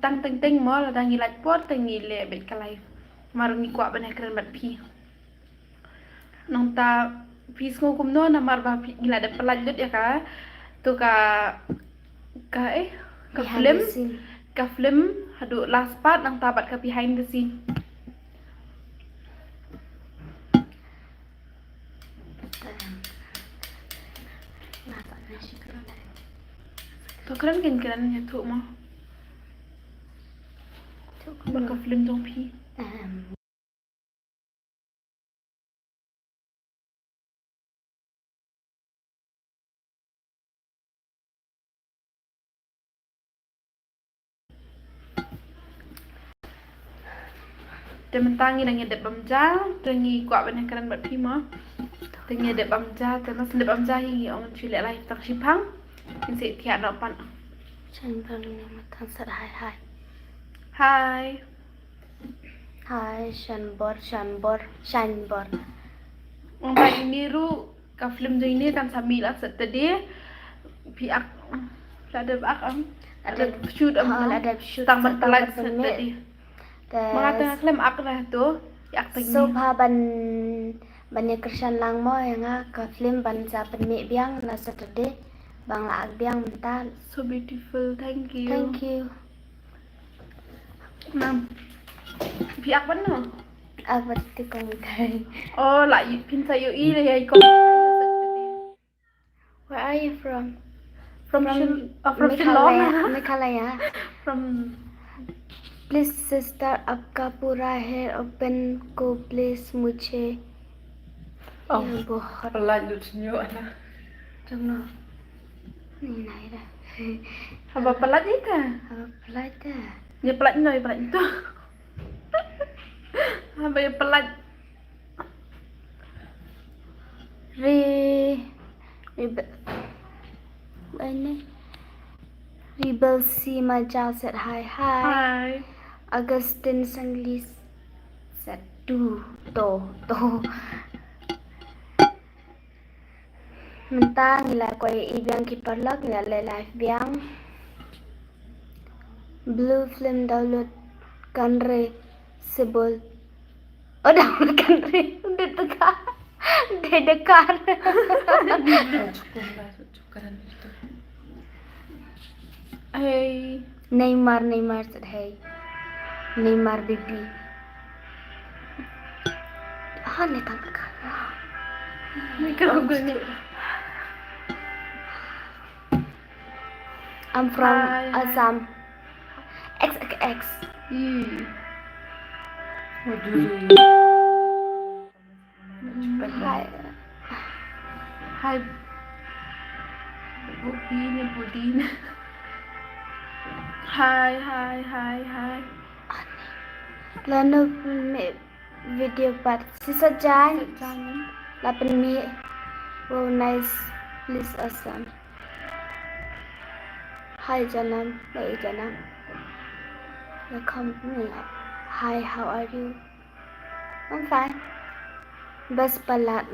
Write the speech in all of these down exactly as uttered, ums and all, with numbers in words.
Tang teng teng mo, lada ngi lait por te ngi leh beit ka live. Namar ngi kwah ban ïakren bad phi. Nangta phi sngew kumno namar ba phi, ngi la dep pyllait lut ïa ka, to ka, ka, eh, ka film, ka film haduh last part, nangta bad ka behind the scene. To kren kin kren ïathuh mo. Bad ka film jong phi. Te mynta ngi dang ïa dep bam ja, te ngi kwah ban ïakren bad phi mo. Te ngi ïa dep bam ja, te lada shu dep bam ja hi ngi ong shu leh live tang shiphang. Ngin sa thiah noh pat. Shan bor ne ma tang sat hi hi. Hi. Hi, shan bor, shan bor, shan bor. Ong ba ini ruh ka film jong ini kan sa mih la Saturday. Phi ak, la dep ak am. La dep shoot am, la dep shoot tang ban pyllait Saturday. Ma nga tang khlem ak na to, ïa ak tang. Sngewbha ban, ban ïa kyrshan lang mo ïa nga ka film ban sa pynmih biang na Saturday. Ba nga la ak biang mynta. So beautiful, thank you. Thank you. Nam. Phi ak ban no? Ak ban te kong dai. Oh, la ïa phin sa ïohi la ïa i kong. Where are you from? From Shil-, uh, from Shillong. Meghalaya. From Please sister, आपका पूरा हेयर ओपन को प्लीज मुझे। Oh, ये बहुत pyllait lut sñiuh na. Jong no. Ni nai da. Haba pyllait ita. Haba pyllait da. Ïa pyllait no, ïa pyllait to. Haba ïa pyllait. Re-, Rebel, ini. Rebel C Majal said hi, hi. Hi. Augustine Sangli said tu, to, to. Mynta ngi la kwah ïa i biang ki paralok, ngi la leh live biang. Blue film download kan re sebol. Oh, download kan re. Udah teka. Udah dekar. Hey. Neymar, Neymar said hey. Neymar baby. Ah, ni tang ka. Ni ka. I'm from Assam. X X X. Hmm. Hi. Hi. Budin, budin. Hi, hi, hi, hi. Lano me video part. Sisa jan. Sisa jan. Lapen me. Wow, nice. Please, awesome. Hi, Janam. Hey, Janam. Welcome. Hi, how are you? I'm fine. Bas palat.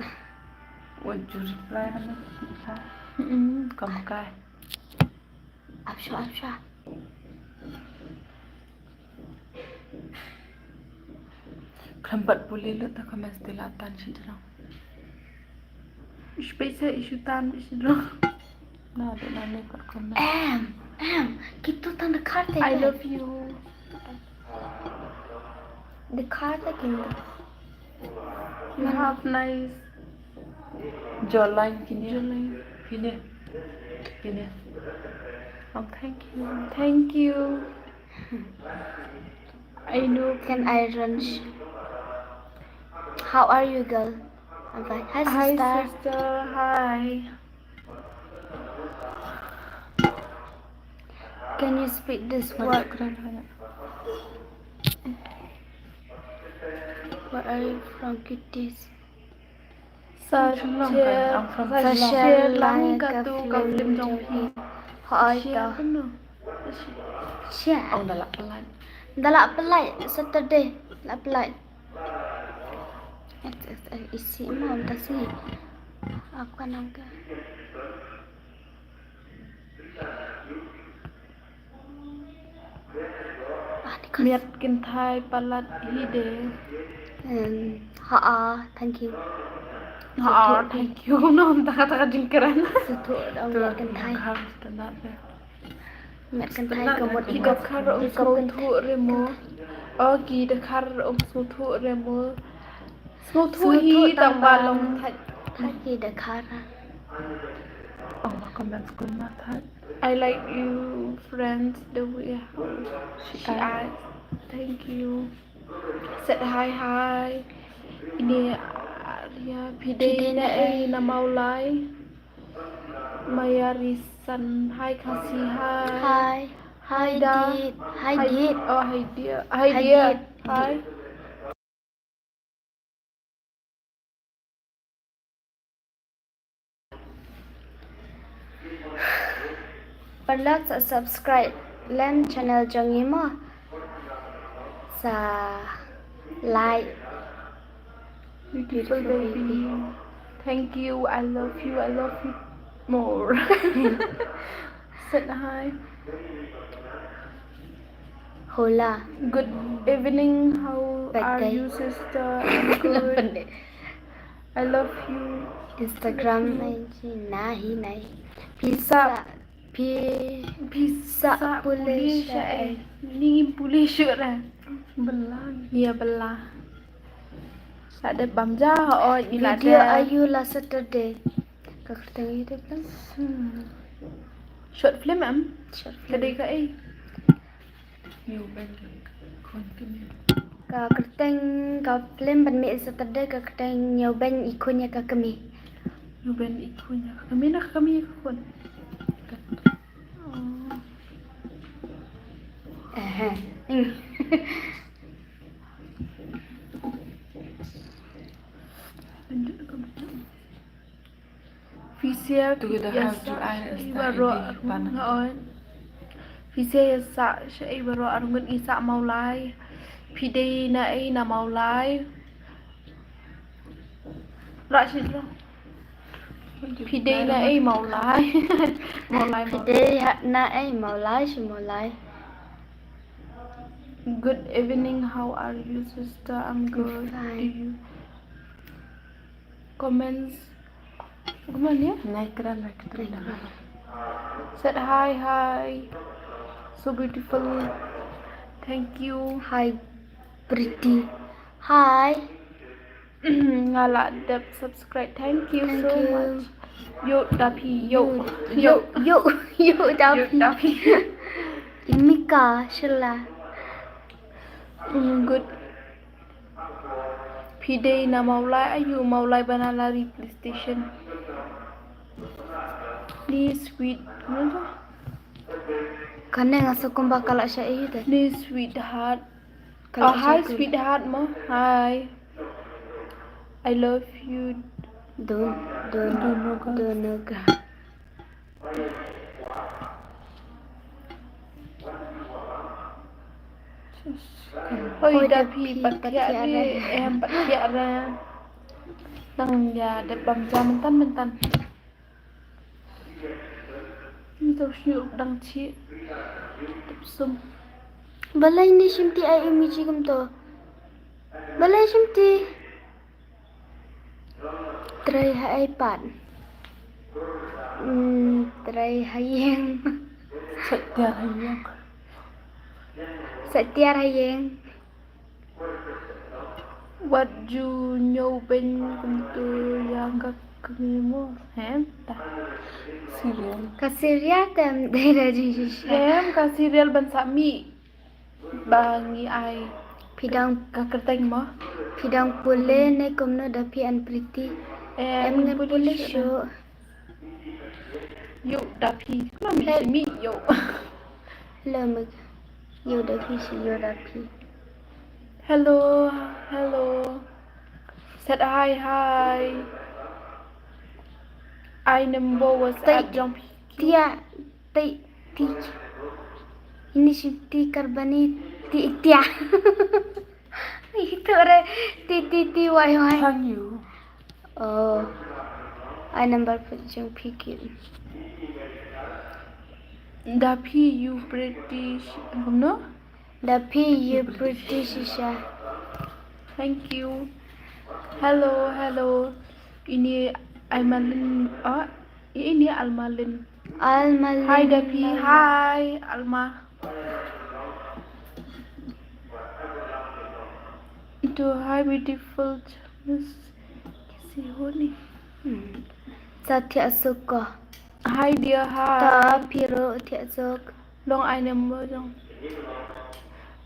What you reply, Hannah? Mm, come, kai. Apsha, apsha. Khlem pat pule lut ta ka message la tan shi jrong. Ish peit sa ish u tan shi jrong. Na de na ne pat khlem. Em, em, kito tang dekar te. I love you. Dekar te kito. You have nice jawline kine. Jawline. Kine. Kine. Oh, thank you. Thank you. I know. Can I run? Sh- How are you, girl? I'm fine. Hi, sister. Hi, sister. Hi. Can you speak this word? Where are you from, cuties? Sa share, sa share lang ka tu ka film jong phi. Hooid to. Share. Ong da la pynlait. Da la pynlait Saturday la pynlait. Isi mo ta si. Aku nang ka. Miat kynthai palat hi de. Um, ha, thank you. Ha, thank you. Kumno mynta kata ka jingkren. Sngewthuh da u miat kynthai. Miat kynthai ka mut ki dkhar um sngewthuh re mo. O ki dkhar um sngewthuh re mo. Sngewthuh hi tang ba long thait. Thait ki dkhar. Oh, ma comment skul ma thait. I like you friends the way how she acts. Thank you. Set hi hi. Ini Arya phi dei na ei na Mawlai. Maya Risan hi Khasi hi. Hi. Hi da. Hi dit. Hi dit. Oh hi dear. Hi dear. Hi. Paralok sa subscribe lem channel jong ngi mo. Sa like. Beautiful baby. Thank you. I love you. I love you more. Set hi. Hola. Good evening. How are you, sister? I'm good. I love you. Instagram I G nahi nahi. Pisa. Pi, pisa pule sha ei. Ni pule sha ra. Bela. Iya bela. Sa de bam ja o ni la de. Video ayu la Saturday. Ka kyrteng ïa de bela. Short film em? Short film. Ka dei ka ei. Ka kyrteng ka film ban mih Saturday ka kyrteng Ñiewbeiñ i khun ïa ka kmie. Ñiewbeiñ i khun ïa ka kmie, na ka kmie ïa ka khun. Aha. Phi share ïa sah sha ei baroh arngut nga ong. Phi share ïa sah sha ei baroh arngut ngi sah Mawlai. Phi dei na ei na Mawlai. Rah shi dro. Phi dei na ei Mawlai. Mawlai. Phi dei na ei Mawlai shi Mawlai. Good evening, how are you, sister? I'm good. Do you comments. Comment ya? Naikra, naikra. Said hi, hi. So beautiful. Thank you. Hi, pretty. Hi. Nga la dep subscribe. Thank you so much. Yo Dapi, yo. Yo, yo, yo Dapi. Imika, shila. Mm, good. Phi dei na Mawlai, ayu Mawlai Banalari police station. Please sweet. Kane nga sa kumba ka la sha ei te. Please sweetheart. Oh, hi sweetheart mo. Hi. I love you. Don don don. Hoi da phi pat thiah re, em pat thiah re. Nang ïa dep bam jam myntan myntan. Ni to shu dang chi. Dep sum. Balei ni shim ti ai imi chi kumto. Balei shim ti. Trei ha ei pat. Hmm, trei ha ïing. Sa tiar ha ïing. Sa tiar ha ïing. Wat ju Ñiewbeiñ kumto ïa ka kmie mo. Hem ta. Serial. Ka serial tem dei da ji ji. Hem ka serial ban sa mih. Ba ngi ai. Phi dang ka kyrteng mo. Phi dang pule ne kumno da phi and Pretty? Em ngan pule shuh. Yo da phi. Kumno mi mi yo. Hello mi. Yo da phi shi yo da phi. Hello, hello. Said hi, hi. Ai number was at jong phi. Tia. Ti, ti. Ini si ti karbani ti tia. Itu re ti ti ti wai wai. Thank you. Oh. Ai number pun jong phi ki. Da phi you British. Kumno? Da phi, you pretty shisha. Thank you. Hello, hello. Ini Almalin. Ah, ini Almalin. Almalin. Hi, da phi. Hi, Alma. To hi, beautiful Miss. Kisi honi. Hmm. Sa thiah suk ko. Hi, dear. Hi. Ta phi ruh thiah suk. Long ai number jong.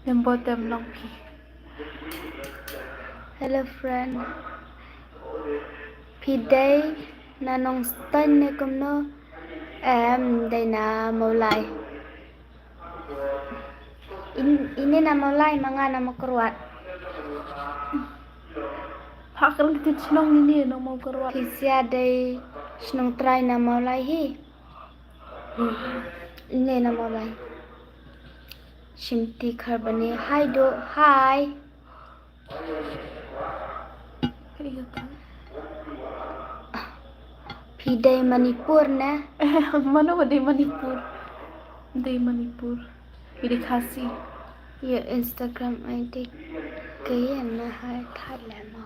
Number tem long phi. Hello, friend. Phi dei na Nongstoiñ ne kumno? Em, dei na Mawlai. In, ine na Mawlai, ma nga na Mawkyrwat. Phah kren kti shnong ine na Mawkyrwat. Phi sia dei shnong trai na Mawlai hi. Ine na Mawlai. Shimti Kharbani. Hi do. Hi. Phi dei Manipur ne? Mano ba dei Manipur? Dei Manipur. Phi dei Khasi. Your Instagram I D keiñ na hai Thailand mo.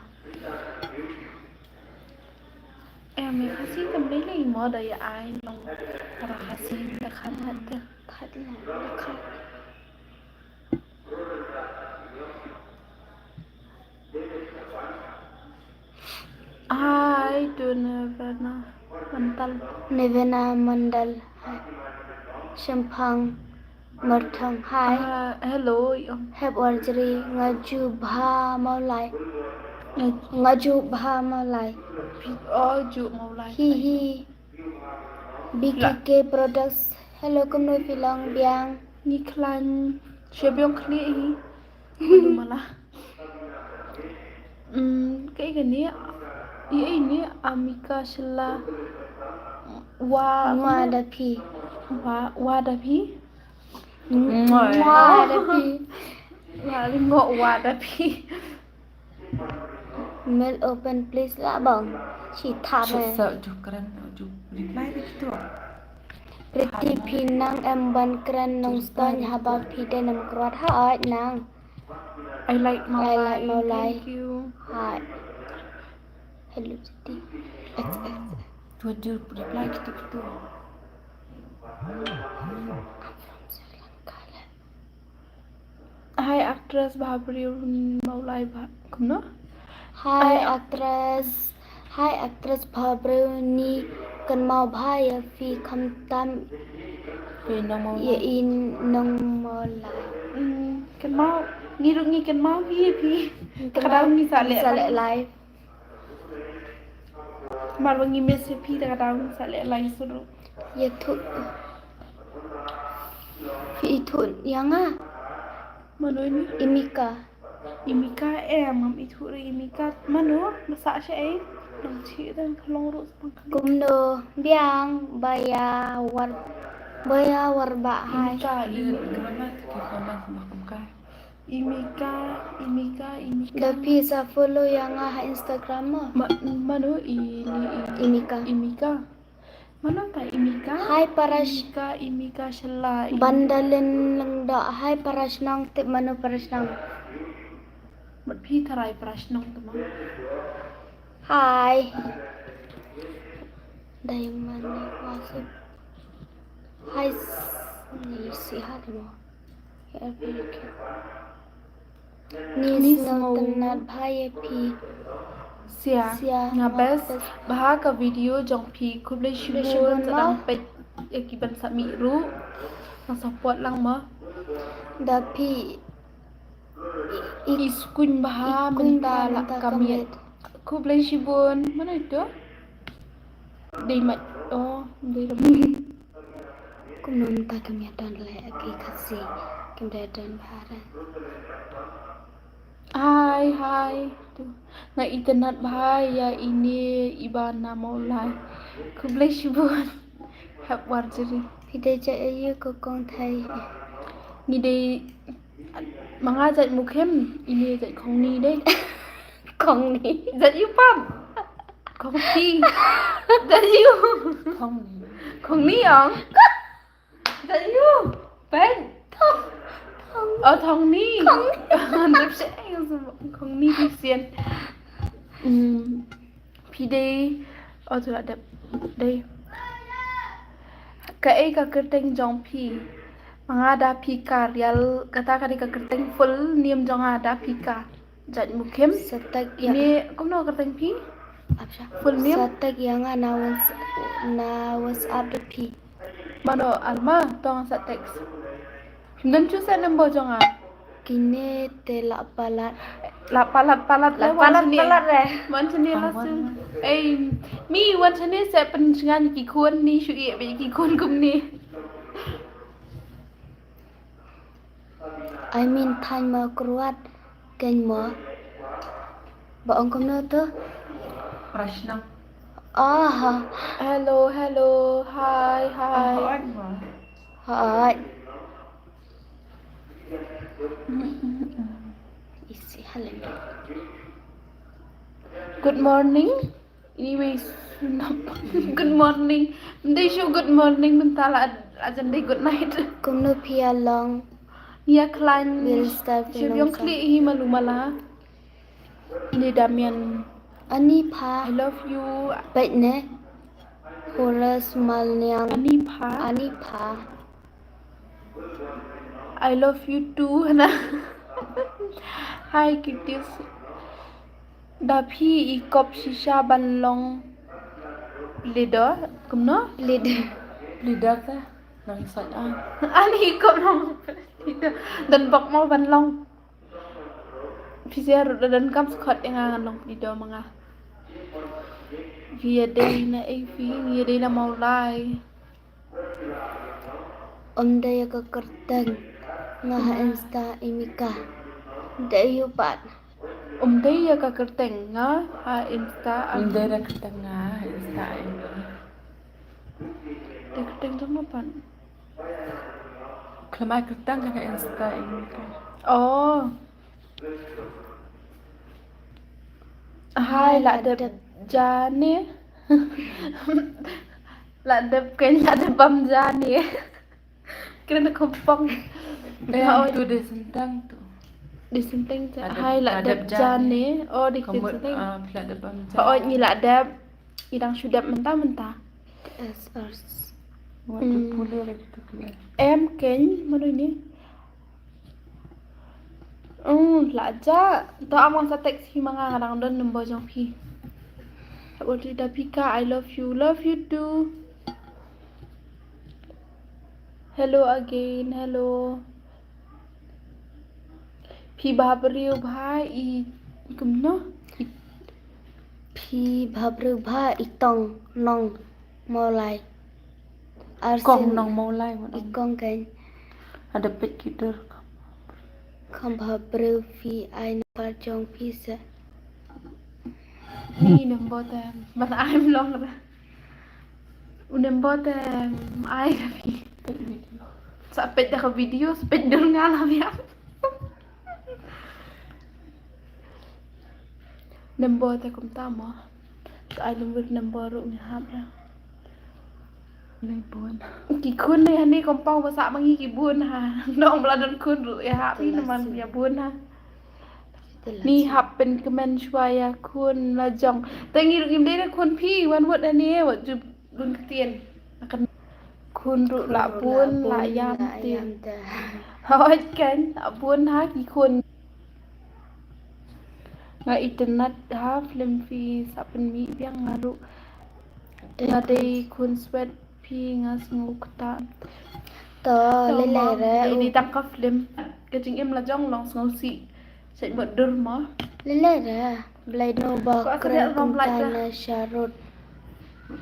Em, ïa Khasi kam dei lei mo da ïa ai long para Khasi da khan hat da. Thailand da khan. Hi to Nevena Mandal. Nevena Mandal. Hi. Shemphang Marthang. Hi. Ah, hello. Hep warjri nga ju bha Mawlai. Nga- Nga ju bha Mawlai. Oh, ju Mawlai. Hi hi. B K K Products. Hello, kumno phi long biang? Ngi khlaiñ sha biang khlieh hi. Kumno mala. Hmm, kaei kane? Ïa ine Amika Shylla. Wa, wa da phi. Wa, wa da phi. Wa da phi. Wa, wa da phi. Mail open please la bang. Shi thap. Sa ju kren ju reply dei tu. Pretty phi nang em ban kren Nongstoiñ haba phi dei na Mawkyrwat ha oi nang. I like Mawlai. I like Mawlai. Thank you. Hi. Hello Pretty. X X. Tu ju reply kitu kitu. I'm from Sri Lanka. Hi actress Bhabriew Mawlai ba kumno? Hi actress. Hi actress Bhabriew, ngi kynmaw bha ïa phi khamtam. Phi nong Mawlai. Ïa i nong Mawlai. Kynmaw ngi ruh ngi kynmaw hi ïa phi. Kynmaw ngi sa leh live. Mar ba ngi miss ïa phi da ka daw sa leh lai suru. Ïathuh. Phi ithuh ïa nga. Mano ini? Imika. Imika em, ngam ithuh ïa Imika. Mano? Ba sah shaei? Nang chi dang ka long ruh sa pang ka. Kumno biang ba ïa war, ba ïa war ba hai. Imika, Imika. Imika, Imika, Imika. Da phi sa follow ïa nga ha Instagram mo? Ma-, mano i, i, i, Imika. Imika. Mano ta Imika? Hai Parash. Imika, Imika Shylla. Bandalin Lyngdoh. Hai Parash Nong, tip mano Parash Nong. Bad phi tharai Parash Nong tu mo. Hai. Diamond Wasu. Hai s-, ni si ha tu mo. Ni sngewtynnat bha ïa phi. Sia, nga best bha ka video jong phi. Khublei shibun sa dang peit ïa ki ban sa mih ruh. Nang support lang mo. Da phi i skuin bha mynta la ka miet. Khublei shibun. Mano ito? Dei mat. Oh, dei ram. Kumno mynta kim ïa don leh ki Khasi, kim da don bha re. Hai, hai. Tu. Nga itynnat bha ïa ine i ba na Mawlai. Khublei shibun. Hep warjri. Phi dei jait aïu ko kong Thai? Ngi dei Ma nga jait Mukhem, ine jait Khongni dei. Khongni. Jait aïu pat? Khongphi. Jait aïu? Khongni. Khongni ong. Jait aïu? Peit. Oh, Thongni. Khongni. Dep sha, eh, Khongni Dipsien. Hmm. Phi dei. Oh, tu la dep. Dei. Kaei ka kyrteng jong phi? Ma nga Daphika Rial, kata ka dei ka kyrteng full name jong nga Daphika Jait Mukhim. Satek ïa. Ni kumno kyrteng phi? Apsha. Full name? Satek ïa nga na Whats-, na WhatsApp da phi. Mano Alma, to ngan sa text. Phim don shuh sa number jong nga. Kine te la palat. La palat, palat, la palat, palat re. Wan shane la shu. Ei, mi wan shane sa pynshngaiñ ki khun ni shu ïeh bad ki khun kumne. I mean, thain ma kruat keiñ mo. Ba ong kumno to? Prashna. Aha. Hello, hello. Hi, hi. Hooid mo. Hooid. Isi halen. Good morning. Anyway, good morning. Ym dei shuh good morning, mynta la, la jan dei good night. Kumno phi ïa long? Ïa khlaiñ. We'll start. Shu biang khlieh hi malu mala. Ni Damian. Ani pha. I love you. Peit ne. Horas Malniang. Ani pha. Ani pha. I love you too, Hana. Hi, cuties. Da phi i kop shisha ban long leader, kumno? Leader. Leader te. Nang sait an. Ani i kop long leader. Don bok mo ban long. Phi sha ruh da donkam skhot ïa nga ngan long pdido ma nga. Phi ïadei na ei phi, ïadei na Mawlai. Ym dei ïa ka kyrteng nga ha Insta i Mika. Dei ïa u pat. Ym dei ïa ka kyrteng nga ha Insta. Ym dei ïa ka kyrteng nga ha Insta i Mika. Dei kyrteng jong nga pat. Khlem ai kyrteng ka Insta ïa ka. Oh. Hai, la dep jane. La dep ken, la dep bam jane. Kren da kham pang. Eh, tu dei sentang tu. Dei sentang tu. Hai, la dep jane. Oh, dei sentang. Ah, la dep bam jane. Oh, ngi la dep. I dang shu dep mynta mynta. S R. Wat tu pule lagi tu pule. Em keiñ, mano ini? Hmm, la ja. To am ngan sa text hi ma nga, nga dang don number jong phi. Happy birthday Daphika, I love you. Love you too. Hello again, hello. Phi bha briew bha i kumno? Phi bha briew bha i tong nong Mawlai. Kong nong Mawlai mo i kong kan. Ada pet kidur. Kham bha briew phi ai number jong phi sa. Ni number te ban ai mlong ra. U number te ai ra phi. Sa peit da ka video, sa peit dur nga la biang. Number te kumta mo. Sa ai number, number ruh ngi hap ra. Nei bun. Ki khun nei hani kompong ba sa mangi ki bun ha. Nong bla don khun ruh ïa hap ni man ïa bun ha. Ni hap pynkmen shuwa ïa khun la jong. Te ngi ruh ngim dei na khun phi wan wot ani wat ju bun ktien. Khun ruh la bun la ïam te. Hoi kan la bun ha ki khun. Nga itynnad ha film phi sa pynmih biang nga ruh. Nga dei khun Swet. Phi nga sngew kata. To lele re. Ini tang ka film. Ka jingim la jong long sngewsih. Sait mut dur mo. Lele re. Blai no ba kren kumta na Sharut.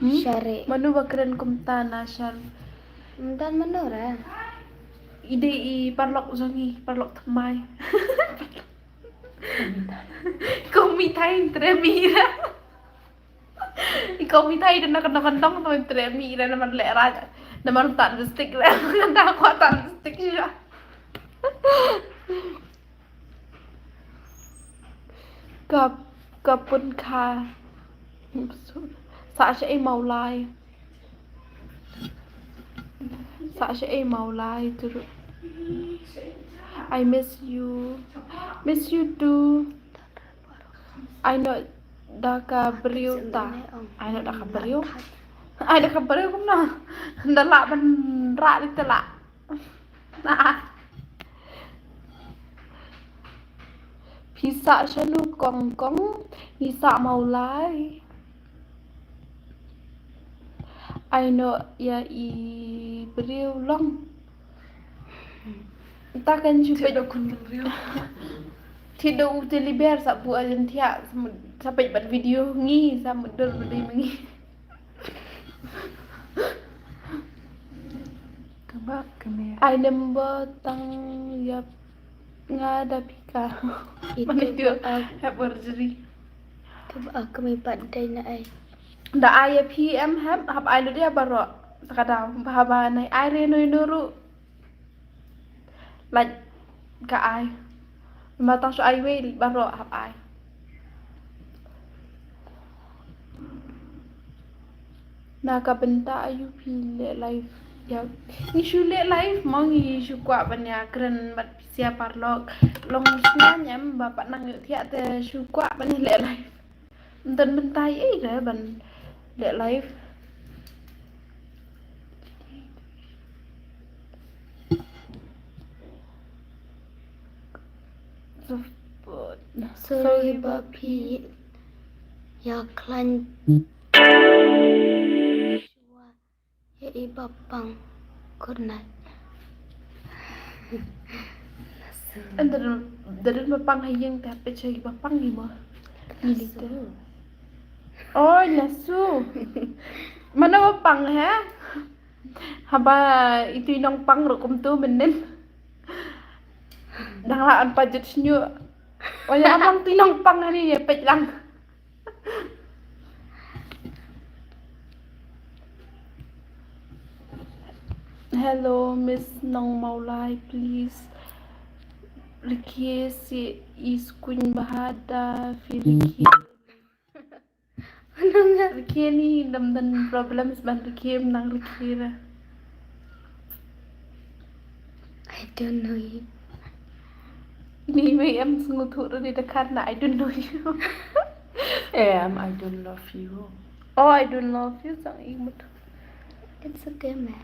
Share. Manu ba kren kumta na Sharut. Mdan manu re. Ide i parlok jong i parlok thymmai. Ko mi thai tre mi re. I ko mi thai dana kandong kandong to tre mi re namar le ra namar tan bistik re kanda ko tan bistik sha. Ka ka pun kha sa sha ei Mawlai. Sa sha ei Mawlai tu. I miss you. Miss you too. Ai noh da ka briew ta. Ai noh da ka briew. Ai da ka briew kumno. Da lah ban rah di te lah. Phi sah shano kong kong, ngi sah Mawlai. Ai noh ïa i briew long. Ta kan shu peit. Thied da u teddy bear sa buh ajan thiah sa peit bad video ngi sa mut dur bad dei ma ngi. Kaba kame. Ai number tang ïa nga da pika. Itu mane tu ba ak- hep surgery. Kaba ak- kame pat dei na ai. Da ai ïa phi em hep hap ai lut ïa baroh. Sa ka daw ba haba nai ai re noi nuru. Lait ka ai. Ma tang shu ai wei baroh hap ai. Na ka bynta aïu phi leh live? Ïa, ngi shu leh live mo, ngi shu kwah ban ïa kren bad phi sha paralok. Long sngewbha em ba pat nang ïoh thiah te shu kwah ban ïa leh live. Ym don bynta ei re ban leh live. Sorry ba phi ïa khlaiñ. Ïa i ba pang. Good night. Ynda ynda ba pang ha ïing te hap peit sha i ba pang i mo. Oi nasu. Mano ba pang he? Haba itu i nongpang ruh kumtu mynnin. Dang lah an pajut sñiuh. Oi amang tu i nongpang hani ïa peit lang. Hello, Miss Nongmawlai, please. Rkhie sha i skuiñ bha da phi rkhie. Rkhie ni dam dan problems ban rkhie nang rkhie ra. I don't know you. Ni mei em sngewthuh ruh ni da khan na I don't know you. Em, I don't love you. Oh, I don't love you sang i mut. It's okay, man.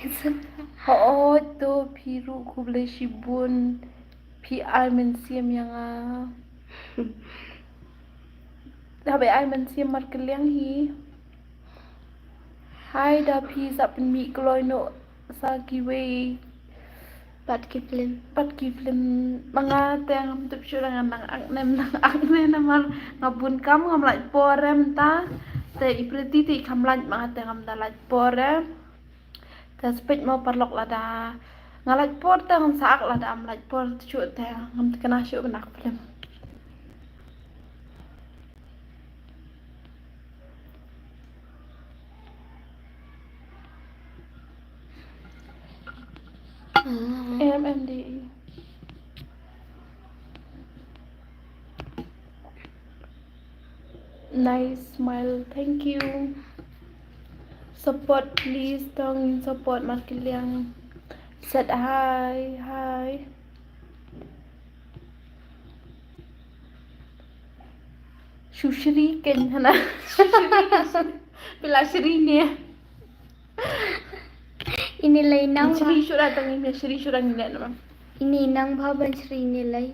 It's okay. Ho, oh, to phi ruh khublei shibun. Phi ai mynsiem ïa nga. Haba ai mynsiem markylliang hi. Hai da phi sa pynmih kloi noh sa kiwei. Pat ki film. Pat ki film. Ma nga te ngam tip shuh da ngan nang ak ne ym nang ak ne namar nga bun kam ngam lait por em ta. Te i Priti te i kham lait ma nga te ngam da lait por em. Te spek mo paralok lada nga lait por te ngam sa ak lada am lait por shuh te ngam tikna shuh ban ak film. M M D E. Nice smile, thank you. Support please, tong support markylliang. Set hi, hi. Shu shri ken hana. Phi la shri ne. Ini lei nang. Shri shuh da tang ini shri shuh da ngi ne. Ini nang bha ban shri ne lei.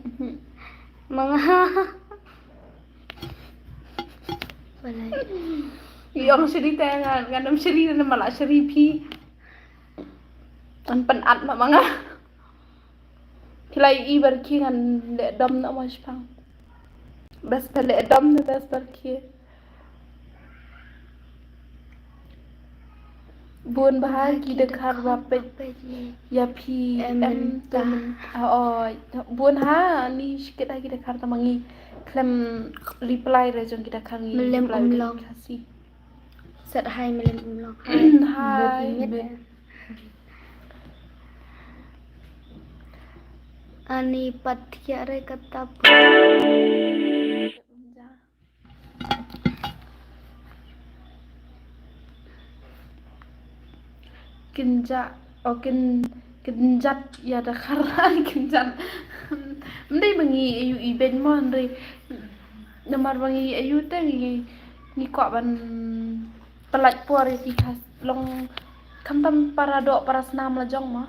Ma nga. Balei? Ïong shri te ngan ngan ym shri ne ma la shri phi. Ngan pynat ma ma nga. Phi la i bar ki ngan leh dom na ma shpang. Bas phi leh dom na bas bar ki. Bun bha ki dkhar ba peit ïa phi em ta. Bun ha ni shikit ha ki dkhar ta ma ngi khlem reply re jong ki dkhar ngi reply re Khasi. Set hi Mlem Umlong. Hi. Ani pat thiah re kata. Kin ja, o kin, Kynjat ïa da kharan kynjat. Ym dei ba ngi ïa u ibeiñ mo, hynrei namar ba ngi ïa u te ngi, ngi kwah ban pyllait por ïa ki, kha long khamtam para doh para snam la jong mo.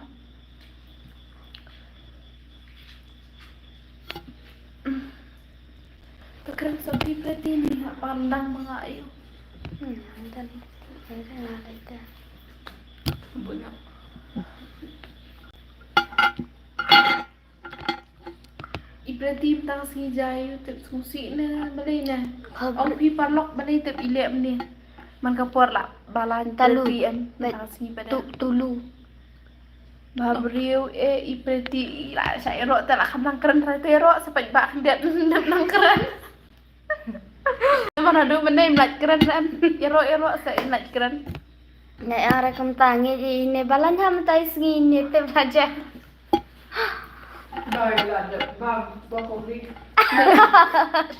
Ka kren sa phi Preti ni ha pandang ma nga ayu. Hmm, ynda ni. Ynda ni, ynda ni. Bunyap. I Preti mynta ka sngi jai u tip sngewsih ne balei ne. Ong phi paralok balei tip i leh mne. Man ka por la balang talu. Preti em mynta ka sngi pada. Tu-, tulu. Ba briew e i Preti i la sha ïaroh te la kham nang kren trai te ïaroh sa peit ba khyndiat nang kren. Mana du mendai mlait kren em ïaroh ïaroh sa mlait kren. Ne ara kumta ngi ji ne balang ha mynta i sngi ne te belajar. Dai la de bam bakuri.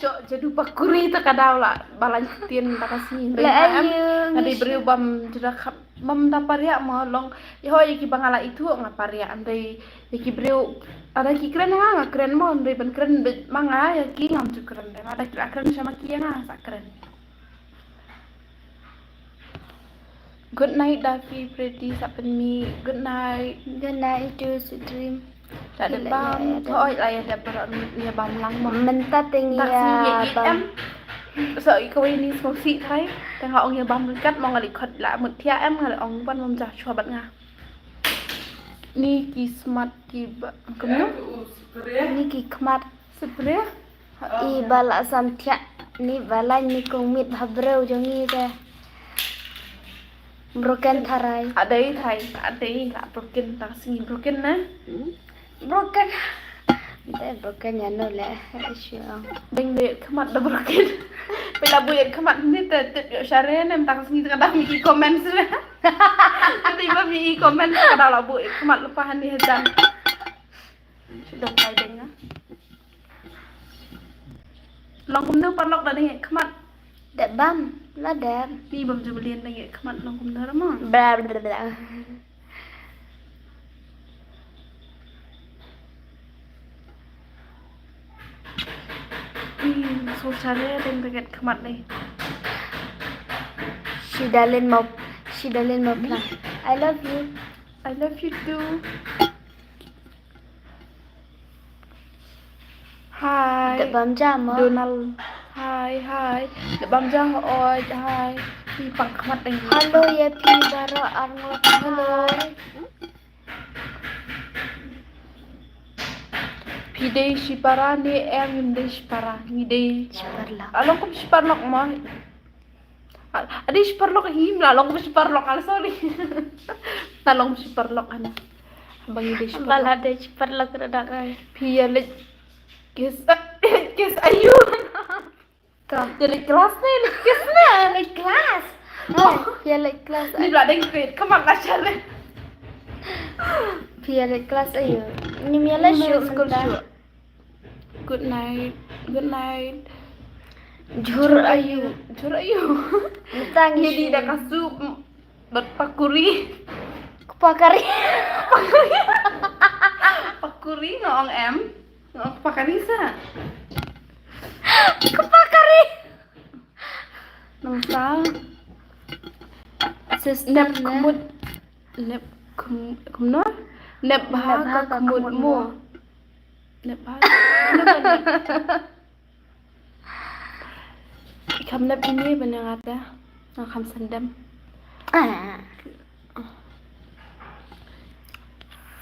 Sho jadu bakuri ta ka daw la balang tien ta ka sngi. Le ayu. Adi briew bam jada khap. Mam da pariak mo long, ïa hoi ïa ki ba nga la ithuh nga pariak, hynrei ïa ki briew, ada ki kren nga, nga kren mo, hynrei ban kren beit ma nga ïa ki ngam ju kren, ada ki la kren sha ma ki ïa nga sa kren. Good night da phi Preti sa pynmih. Good night. Good night to sweet dream. La dep bam, hooid la ïa dep baroh, ïa bam lang mo. Mynta te ngi ïa bam. So i kawei ni sngewsih trai, te nga ong ïa bam ryngkat mo nga leh khot la mut thiah em nga leh ong ban bam ja shuwa bad nga. Ni ki smat ki ba, kumno? Ni ki khmat. Spray? I ba la sam thiah, ni ba la ni kong mit ha briew jong ngi te. Broken tharai. Adei tharai, adei la broken ta sngi broken na. Broken. Te broken ïa no le. Shu ong. Deng de khmat da broken. Pela bu ïa khmat ni te tip ïa share nem ta sngi ka da mi i comment sre. Te ba mi i comment ka da la bu ïa khmat lepa hani hajan. Shu dong kai deng na. Long kumno paralok da deng ïa khmat. Da bam, la da. Ni bam ju belian deng ïa khmat long kumno ra mo. Bla bla bla. Ih, so share deng da ïa khmat ni. Shidalin mo, shidalin mo pla. I love you. I love you too. Hi. Da bam ja mo. Donald. Hi, hi. Da bam ja hooid, hi. Phi pang khmat deng. Hello ïa phi baroh arngut. Hello. Phi dei shipara ne em, ngim dei shipara, ngi dei shiparlok. Along kum shiparlok mo. Adi shiparlok hi, mla long shiparlok al sorry. Ta long shiparlok an. Bang ide shiparlok. Bala de shiparlok da dak ai. Phi ïa leit kis, kis ayu. Ka. Ïa leit class ne, leit kis ne, leit class. Ai, ïa leit class. Ni bla deng kit, come on la share. Phi ïa leit class ayu. Ni mi ïa leit school mynta. Good night. Good night. Jhur ayu. Jhur ayu. Mitang ïa di da ka soup. Bad pakuri. Pakari. Pakuri nga ong em. Nga ong pakari sa. Pakari. Nang sa. Sis nep khmut. Nep khum-, kumno? Nep bha ka khmut mo. Nep bha. Kumno ba nep? Kham nep ine ba nang ata. Nga kham sendem.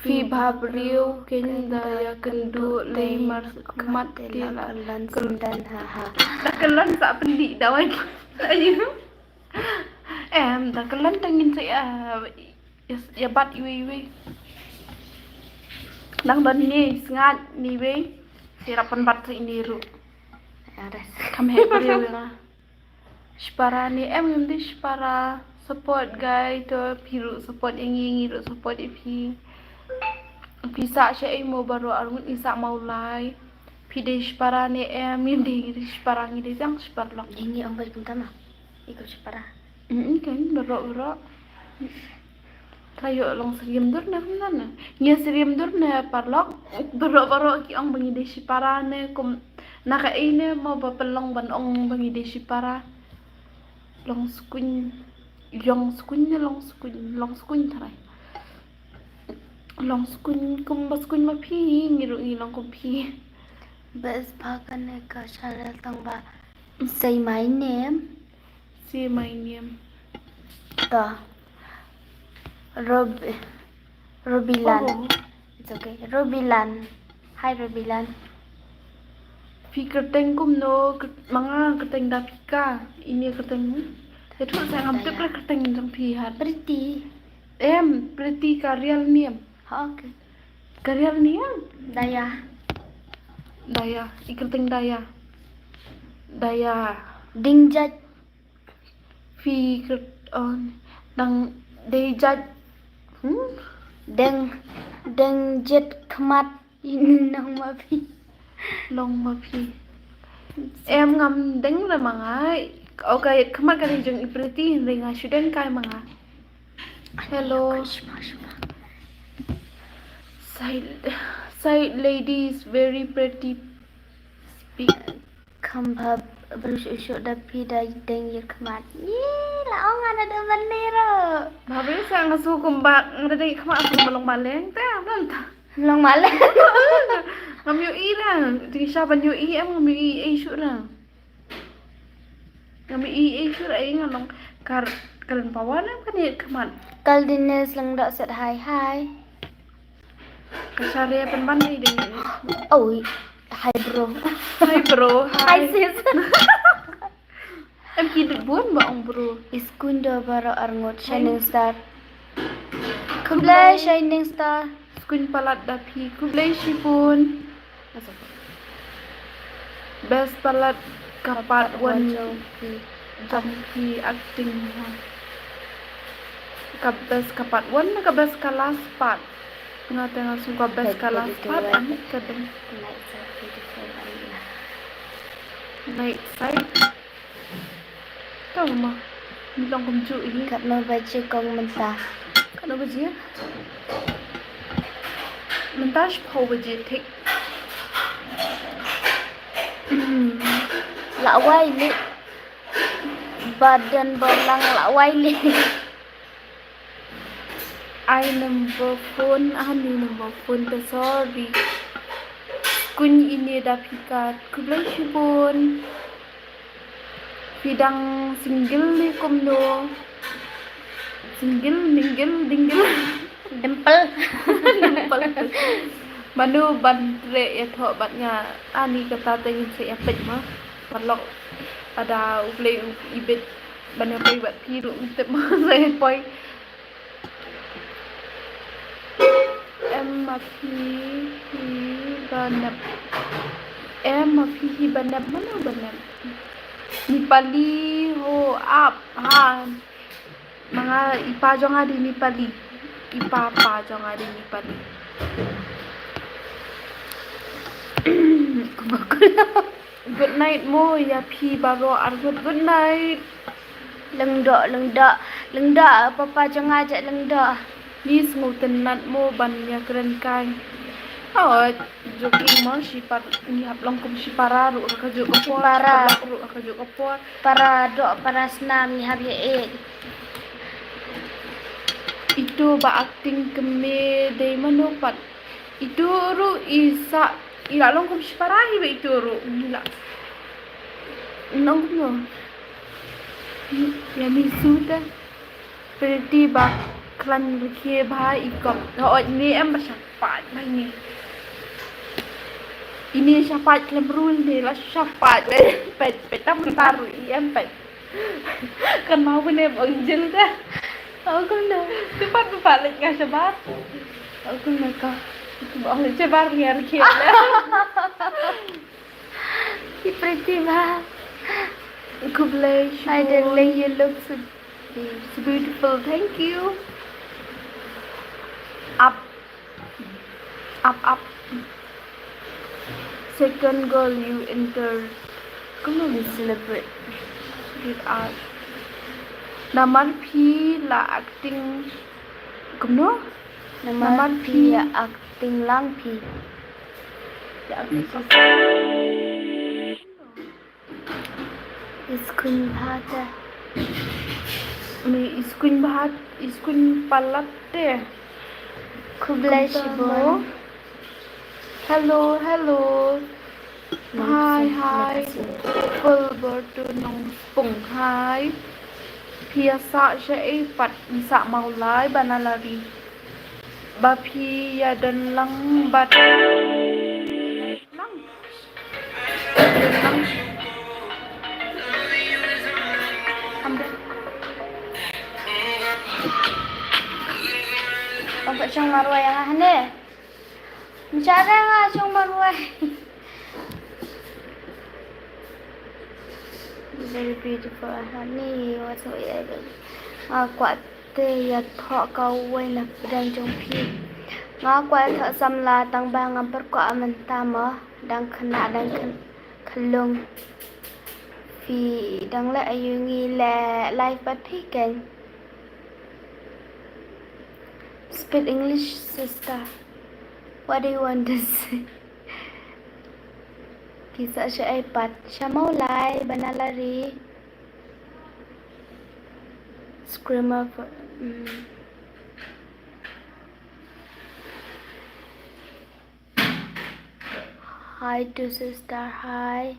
Phi bha briew kein da ïa kynduh lei mar khmat te la kyllon sendem ha ha. Da kyllon sa pyndih da wai. Ayu. Em, da kyllon te ngin sa ïa, ïa, ïa bat iwei iwei. Nang don ni sngat ni wei. Sirap pynbat sa ini ruh. Kham heh briew ïa nga. Shipara ni em ngim dei shipara. Support guys to phi ruh support ïa ngi, ngi ruh support ïa phi. Phi sah sha ei mo baroh arngut ngi sah ma u lai. Phi dei shipara ni em ngim dei, ngi dei shipara, ngi dei tang shiparlok. Ngi ong bai kumta ma. Iko shipara. Mm, kan, baroh, baroh. Ka ïoh long syriem dur ne kumno ne? Ngi syriem dur ne paralok? Baroh baroh ki ong ba ngi dei shipara ne kum na kaei ne mo ba pynlong ban ong ba ngi dei shipara? Long skuin, ïong skuin ne long skuin, long skuin tharai. Long skuin kum ba skuin ma phi, ngi ruh ngi long kum phi. Best pa kane ka channel tang ba Say My Name. Say My Name. To. Rob Robilan. Oh. It's okay. Robilan. Hi Robilan. Phi kyrteng kumno? Kyr-, ma nga kyrteng Dapika. Ini kyrteng. Ïathuh sa ngam tip re kyrteng jong phi hat. Pretty. Em, Pretty ka real name. Ha, okay. Ka real name? Daya. Daya. I kyrteng Daya. Daya. Ding jait. Phi kyrt-, oh, dang dei jait. Hmm? Deng, deng jet khmat. Nong ma phi. Nong ma phi. Em ngam deng re ma nga. Okay, khmat ka dei jong i Pretty, hynrei nga shu deng kai ma nga. Hello. Side, side lady is very pretty. Speak. Kham bha bru shu shu da phi da deng ïa khmat. Ye, la ong ana da ban ne ro. Bha bru sa nga su kum ba nga da deng khmat kum ba long maleng ta, blan ta. Long maleng. Ngam ïohi ra. Ding sha ban ïohi em ngam ïohi ei shu ra. Ngam ïohi ei shu ra ei nga long kar kalen pawan em kan ïa khmat. Kal Dines Langdoh set hi hi. Ka share pynban dei dei. Oh, hi bro. Hi bro. Hi. Hi sis. Em ki dut bun ba ong bro. Iskuin do baro arngut Shining Star. Khublei Shining Star. Skuin palat da phi. Khublei shibun. Best palat ka part one jong phi, jong phi acting ha. Ka best ka part one ne ka best ka last part? Nga te nga sngewbha ka best ka last part, ani ka dang. Night side beautiful. Night side. Tang ma. Ngi long kumjuh hi. Katno baje kong mynta? Katno baje? Mynta shiphew baje thik. Lawai leh. Ba don ba lang lawai leh. Ai number phone, ani number phone te sorry. Skuin ine da phi kat, khublei shibun. Phi dang single ne kumno? Single, mingle, dingle. Dimple. Dimple. Mano ban treh ïathoh bad nga, ani kata te ngin sa ïa peit ma. Paralok, lada U Blei u ibit ban ïa poi bad phi ruh ngin tip ma sa ïa poi. Em ma phi hi ba nep. Em ma phi hi ba nep, mano ba nep? Nepali ho ap ha. Ma nga i pa jong nga dei Nepali. I pa pa jong nga dei Nepali. Good night mo ïa phi baroh arngut. Good night. Lyngdoh, lyngdoh, lyngdoh, papa jong nga jait lyngdoh. Ni sngewtynnat mo ban ïakren kai. Oh, joking mo, shipara, ngi hap long kum shipara ruh ha kajuh ka por. Shipara. Shipara ruh ha kajuh ka por. Para doh para snam ngi hap ïa ïeit. Ito ba acting kmie dei mano pat? Ito ruh i sa, i la long kum shipara hi ba ito ruh. Ngi la long kumno? Ïa mi su te. Pretty ba khlaiñ rkhie bha i kop. Hooid, ngi em ba shapaid ba ngi. Ini shapaid khlem rul ni la shapaid. Peit, peit tam tar i em peit. Kan mau bene bang jil da. Oh, kumno? Te pat pat lek nga shabar. Oh, kumno ka? Te ba lek shabar ngi rkhie. Ki Pretty bha. Khublei shibun. Hi darling, you look so, so beautiful. Thank you. Up. Up, up. Second girl, you enter. Come on, celebrate. Sweetheart. Namar phi la acting Kumno? Namar phi ïa acting lang phi. Ïa acting. Iskuin bha te. Me iskuin bha, iskuin palat te. Khublei shibun. Hello, hello. Hi, hi. Fulbert Nongspung, hi. Phi ïa sah shaei pat? Sah Mawlai Banalari. Ba phi ïa don lang bad lang. Ong ka shong marwei ïa nga hangne. Ncara nga shong marwei. Very beautiful, honey. What's so, yeah, baby? Nga kwah te ïa thoh kawei na pdeng jong phi. Nga kwah ïa thoh samla tang ba ngam pyrkhat mynta mo. Dang khynnah, dang khyn-, khyllung. Phi dang leh aïu? Ngi leh live bad phi keiñ. Speak English, sister. What do you want to say? Phi sah shaei pat? Sha Mawlai Banalari. Screamer for, mm. Hi to sister, hi.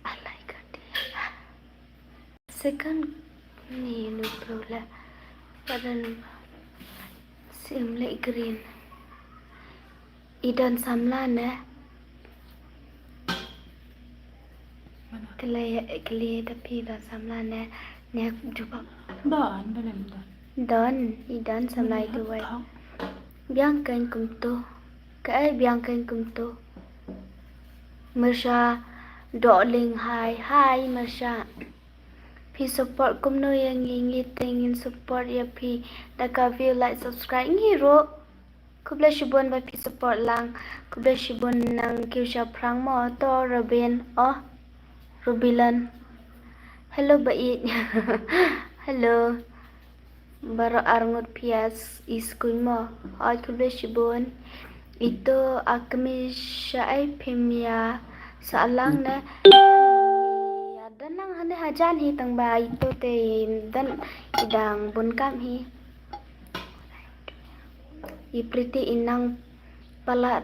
I like it. Second ni nu pula. Padan sim le green. I don samla ne. Kle, kle da phi don samla ne. Ne jubab. Don, don, don. Don, i don samla i duwai. Biang keiñ kumto. Kaei biang keiñ kumto. Marsha Dohling, hi, hi Marsha. Phi support kumno ïa ngi, ngi te ngin support ïa phi da ka view, like, subscribe ngi ruh. Khublei shibun ba phi support lang. Khublei shibun nang kiew shaphrang mo to Robin. Oh, Rubilan. Hello, ba ïeit. Hello. Baroh arngut phi ïa s-, iskuin mo. Hooid, khublei shibun. Ito a kmie shaei phim ïa sah lang ne. Ïa don lang hangne hajan hi tang ba ito te don i dang bun kam hi. I Pretty i nang palat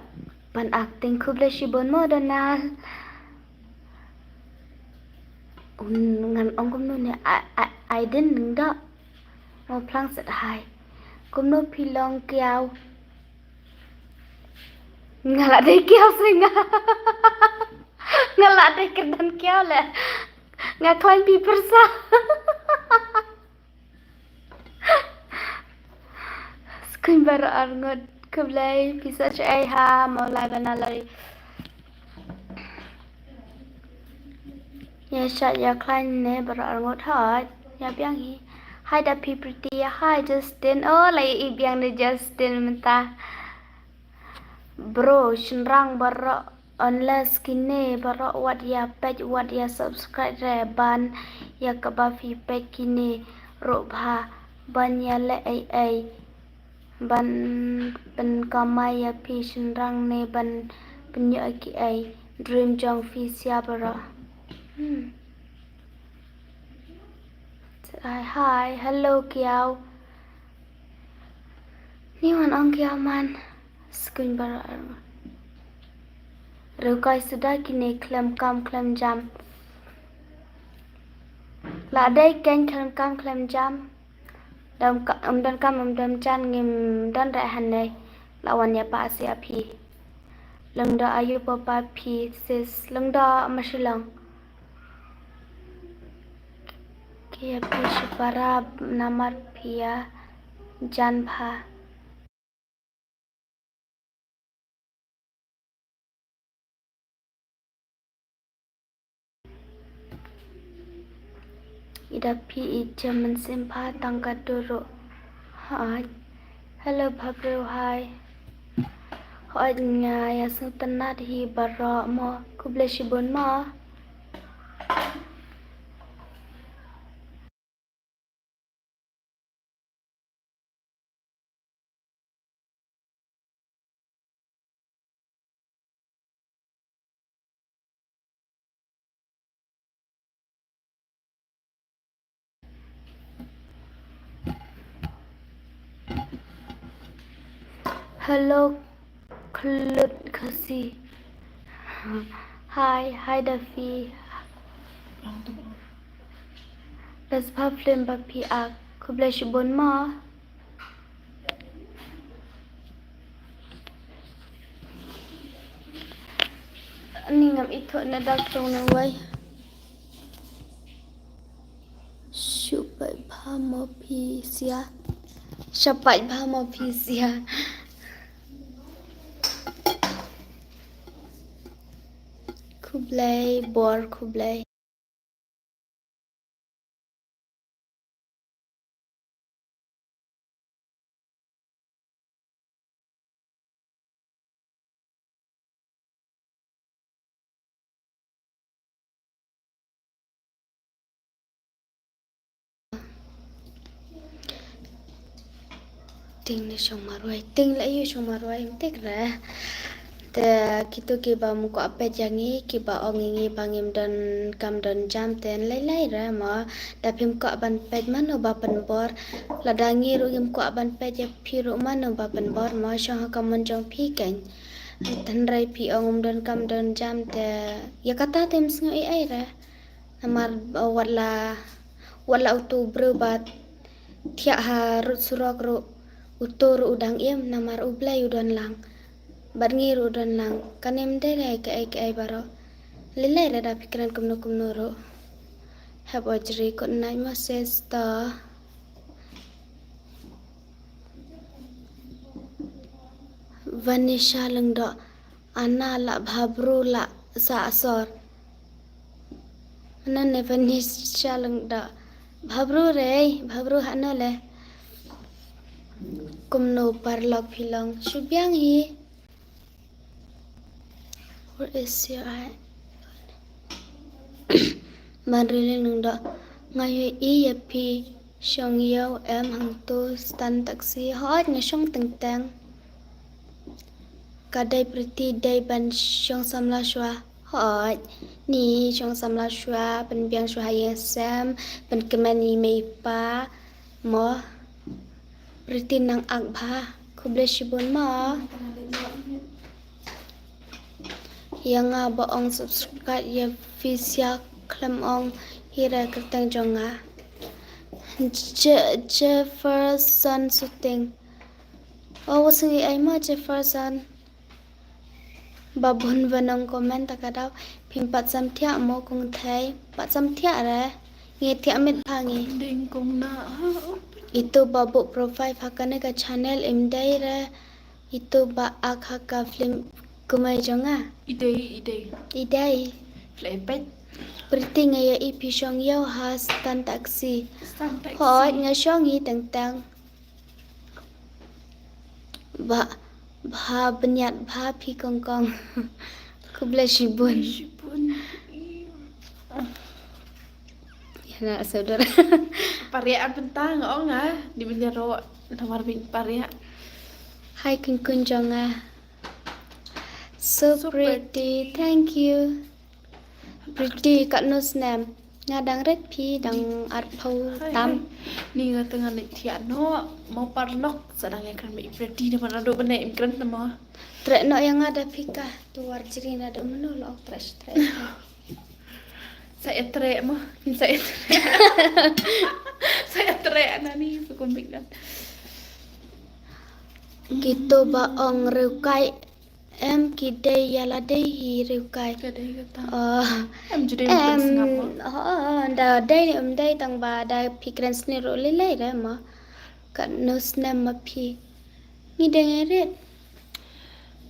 ban acting, khublei shibun mo Donald. Un ngan ong kumno ne, ai, ai, ai din nang da. Mo phlang set hai. Kumno phi long kiaw? Nga la dei kiaw se nga. Nga la dei kyrdan kiaw le. Nga khlaiñ phi pyrsa. Skuin baroh arngut khublei, phi sah shaei ha Mawlai Banalari. Ïa shah ïa khlaiñ ne baroh arngut, hooid, ïa biang hi. Hi da phi Pretty, hi Justin, oh la ïa biang ne Justin mynta. Bro, shynrang baroh, unless kine baroh wat ïa peit, wat ïa subscribe re ban ïa kaba phi peit kine ruh bha ban ïa leh ei ei. Ban pynkamai ïa phi shynrang ne ban pynïoh ki ei. Dream jong phi sia baroh. Hmm. Hi, hi, hello kiaw. Ni wan ong kiaw man. Skuin baroh arngut. Reu kai suda kine khlem kam khlem jam. La dei keiñ khlem kam khlem jam. Dam ka, um don kam um don jan ngim don reh hangne. La wan ïa pa sia phi. Lengda ayu papa phi sis lengda ma Shillong. Ki ïa phi shipara namar phi ïa jan bha. Ida phi i jem mynsiem pha tang ka duru. Hooid. Hello bhabriew, hi. Hooid nga ïa sngewtynnat hi baroh mo. Khublei shibun mo. Hello, Klut Khasi. Hi, hi Dafi. Das Pavlin Bapi ak. Khublei shibun ma. Ni ngam ithuh na dak tong na wai. Shupai bha mo phi sia. Shapai bha mo phi sia. Khublei bor khublei. Ting ne shong marwai, ting la yu shong marwai, em tik re. Te kitu kiba ym kwah peit ïa ngi, kiba ong ïa ngi ba ngim don kam don jam te lai lai re mo. Da phim kwah ban peit mano ba pynbor. Lada ngi ruh ngim kwah ban peit ïa phi ruh mano ba pynbor mo, shong ha ka mon jong phi keiñ. Hynrei phi ong ym don kam don jam te ïa kata te ym sngew ei ei re. Namar, uh, wat la, wat la utu u briew ba thiah ha rud surok ruh, utu ruh u dang im, namar U Blei u don lang. Bad ngi ruh u don lang. Kane ym dei re kaei kaei baroh. Lei lei re da phi kren kumno kumno ruh. Hep ojri kot nai moses to. Vanisha Lyngdoh, ana la bhabru la sa asor. Ana ne Vanisha Lyngdoh. Bhabru re, bhabru hano le. Kumno paralok phi long. Shu biang hi. Where is your eye? Ban rilin nang da. Nga ïohi ïa phi shong ïew em hangto stand taxi. Hooid nga shong teng teng. Ka dei Pretty dei ban shong samla shuwa. Hooid. Ni shong samla shuwa, pynbiang shuwa ha ïing sem, pynkmen ïa i mei i pa. Mo. Pretty nang ak bha. Khublei shibun mo. Ïa nga ba ong subscribe ïa phi sia khlem ong hi re kyrteng jong nga. Je-, Jefferson Shooting. Oh, wa sngi ai mo Jefferson. Ba bun ba nang comment ta ka daw. Phim pat sam thiah mo kong thei. Pat sam thiah re. Ngi thiah mit pha ngi. Ding kong na. Itu ba buk profile pha kane ka channel im dei re. Itu ba ak ha ka film kumai jong nga. I dei, i dei. I dei. Flepet. Pretty nga ïa i phi shong ïew ha stand taxi. Stand taxi. Hooid nga shong hi teng teng. Ba, ba bniat ba phi kong kong. Khublei shibun. Shibun. Ïa na saudara. Pariak an pentang ong ah. Di benda ro. Namar bin pariak. Hai kun kun jong nga. So pretty. Thank you. Pretty katno snem. Nga dang rit phi dang arphew tam. Ni nga teng nga nik thiah noh. Mo paralok sa dang ïa kren ba i Pretty da mana do bane im kren tamo. Treh noh ïa nga da phi ka. Tu war jri na da mano lo treh treh. Sa ïa treh mo. Sa ïa treh. Sa ïa treh na ni su kumbik dan. Kito ba ong riew kai. Em ki dei ïa la dei hi riew kai. Ka dei kata. Oh. Em ju dei em, em da dei em dei tang ba da phi kren sni ruh lei lei re mo. Katno snem ma phi. Ngi dei ngi rit.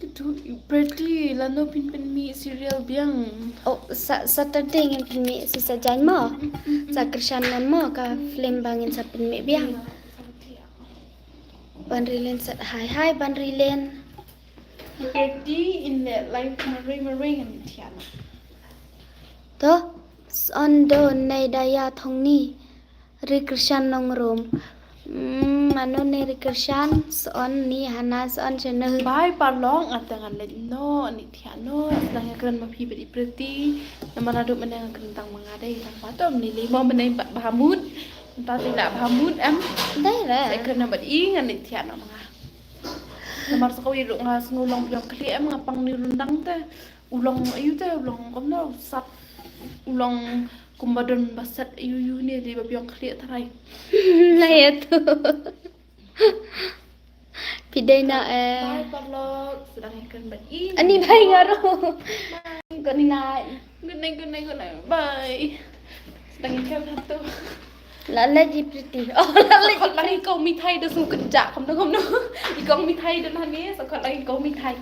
Kitu Pretty lano phin pynmih serial biang. Oh sa Saturday ngin pynmih si sa jaiñ mo. Sa kyrshan mo ka film ba ngin sa pynmih biang. Ban rilin sat hai hai ban rilin. Pretty in the life marwei marwei ngan thiah na. To, son do nei da ïa thong ni. Ri Krishan nong rum. Mm, mano ne ri Krishan, son ni hana son channel. Bai parlong ata ngan leit no, ni thiah no, dang ïa kren ma phi bad i Pretty. Namar naduh mynne nga kren tang ma nga dei, tang patom ni lei mo mynne ba bhamut. Mynta te la bhamut em. Dei re. Sa kren na bad i ngan ni thiah no ma nga. Namar sa kawei ruh nga sngew long biang khlieh em, nga pang ni rundang te. U long ayu te, u long kumno sat. U long kumba don ba sat ayu ayu ne, dei ba biang khlieh tharai. Na ya tu. Pidei na eh. Bye paralok, sdang ïa kren bad i. Ani bhai nga ruh. Good night. Good night, good night, good night. Bye. Sdang ïa kren satu. La la ji Priti. Oh, la la ji. Khot lang i kong mithai da sum kejak, kumno kumno. I kong mithai da nani, sa khot lang i kong mithai.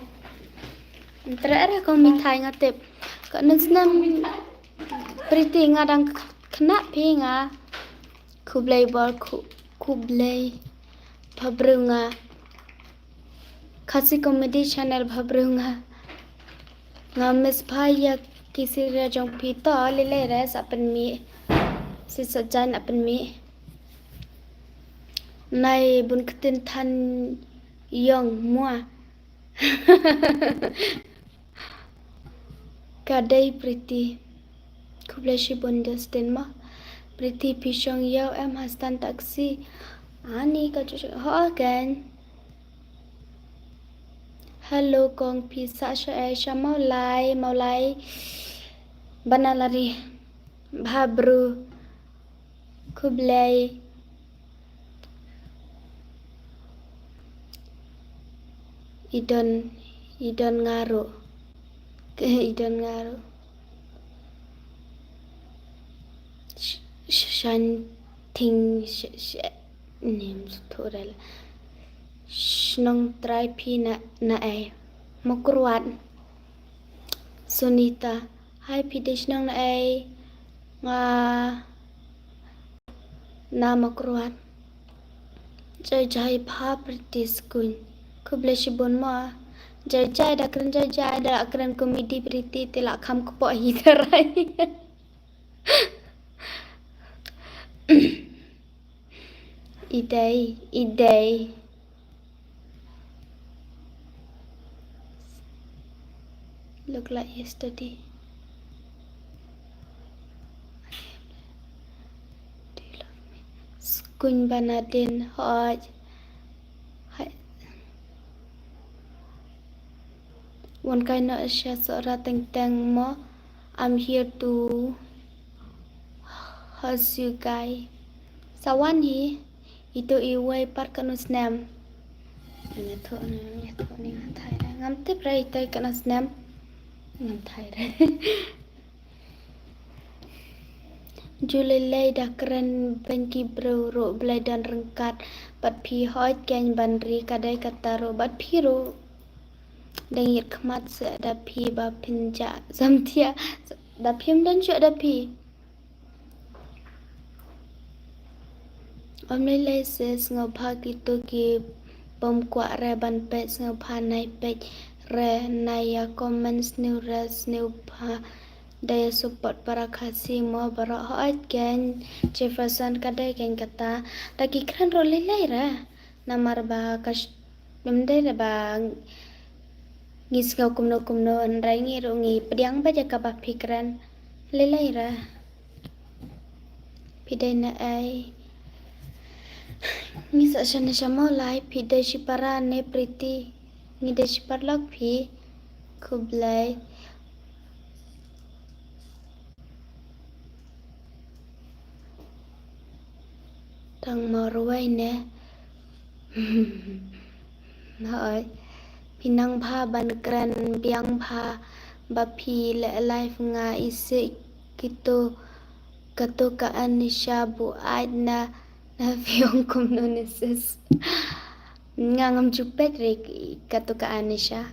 Trai era kong mithai nga tip. Kong nang snam. Priti nga dang kena phi nga. Khublei bor khu-, khublei. Bhabrunga. Khasi Comedy Channel bhabrunga. Nga miss pha ïa ki serial jong phi to lei lei re sa pynmih. Si sa jan a pynmih. Nai bun ktin than yong mua. Ka dei Priti. Khublei shibun Justin ma. Priti phi shong ïew em ha stand taxi. Ani ka chu ho kan. Hello kong phi sa sha ai sha Mawlai, Mawlai. Banalari. Bhabru. Khublei. Idon, idon ngaru. Idon ngaru. Sh-, sh-, shan ting sh-, sh-, nim thurel. Shnong trai phi na, na ai. Mokruat. Sunita. Hai phi dei shnong na ai. Nga na Mokruat. Jai jai pha Priti Skuin. Khublei shibun ma. Jai jai da kren jai jai da kren comedy Priti te la kham kpoh hi tharai. Idei, idei. Look like yesterday. Do you love me? Skuin Banadin hoj. Hai. Wan kai no sha sora teng teng mo. I'm here to host you guy. Sa wan hi. Ito i wei par kano snem. Nya tho ni, nya tho ni nga thai re. Ngam tip re ito i kano snem. Ngam thai re. Ju lei lei da kren bad ki briew ruh, Blei don ryngkat bad phi. Hooid kein ban ri ka dei kata ruh bad phi ruh. Dang ïit khmat se da phi ba phin ja samthiah da phim don shuh da phi. Ym lei lei se sngewbha kito ki bym kwah re ban peit, sngewbha nai peit re, nai ïa comment sniew re sniew bha. Da ïa support para Khasi mo baroh. Hooid kein Jefferson, ka dei kein kata. Da ki kren ruh lei lei re. Namar ba ka sh-, ym dei re ba ngi sngew kumno kumno, hynrei ngi ruh ngi pdiang ba ïa kaba phi kren. Lei lei re. Phi dei na ai. Ngi sa shan sha Mawlai, phi dei shi para ne Priti. Ngi dei shi paralok phi. Khublei. Tang Mawlai ne. Hooid. Phi nang bha ban kren biang bha ba phi leh live, nga isih kito kato ka Anisha buaid na, na phi ong kumno ne sis. Nga ngam ju peit re kato ka Anisha.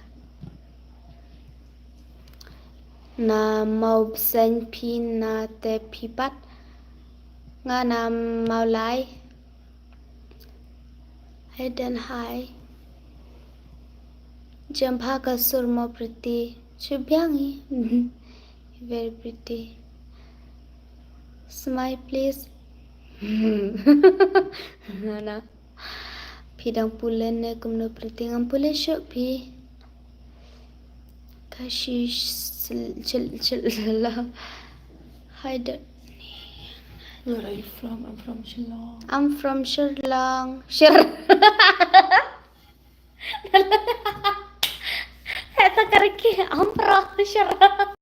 Na Mawbseiñ phi na te phi pat. Nga na Mawlai. Hai den hai. Jem bha ka sur mo Priti. Shu biang hi. Very pretty. Smile please. Na. Phi dang pule ne kumno Priti? Ngam pule shuh phi. Kashi chil chil chil la. Hi da. Where are you from? I'm from Shillong. I'm from Shillong. Shir. I'm from Shillong.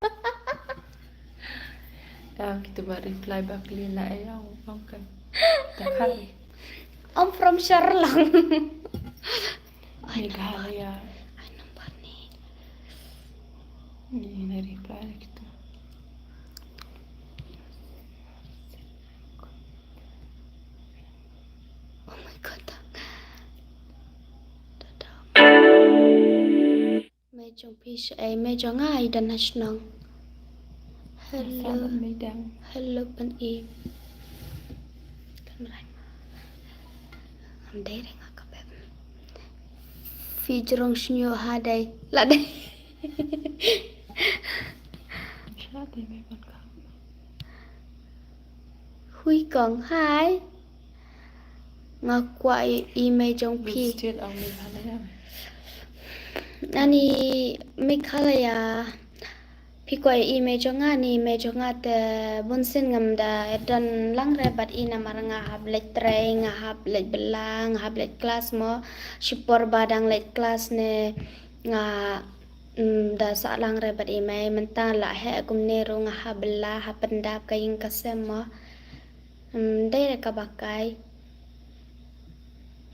Dah kita buat reply bak Lila ya, ong kan. Dah kan. I'm from Shillong. Meghalaya. Ai, nambar ni. Ni na reply kita. Oh my God. Mei jong phi shaei, mei jong nga i don ha shnong. Hello. Hello pan i. Kan rai. Ngam dei re nga ka bep. Phi jrong shñiuh ha dei. La dei. Hui kong, hi. Nga kwah i mei jong phi. Ani Meghalaya. Phi kwah i mei jong nga, ni mei jong nga te bun sien ngam da don lang re bad i namar nga hap leit trei, nga hap leit bylla, nga hap leit klas mo. Shipor ba dang leit klas ne nga, mm, da sah lang re bad i mei, mynta la heh kumne ruh nga hap bylla, hap pyndap ka ïing ka sem mo. Ym dei re kaba kai.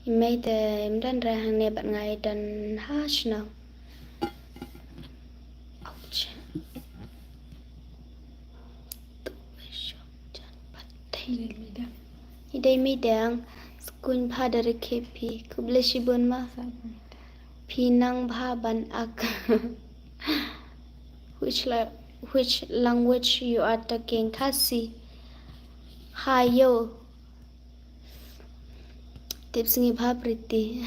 I mei te im don re hangne bad nga i don ha shnong. Ouch. I dei midang. Skuin bha da rikhe phi. Khublei shibun ma. Phi nang bha ban ak. Which la-, which language you are talking? Khasi. Hayo. Tip sngi bha Priti.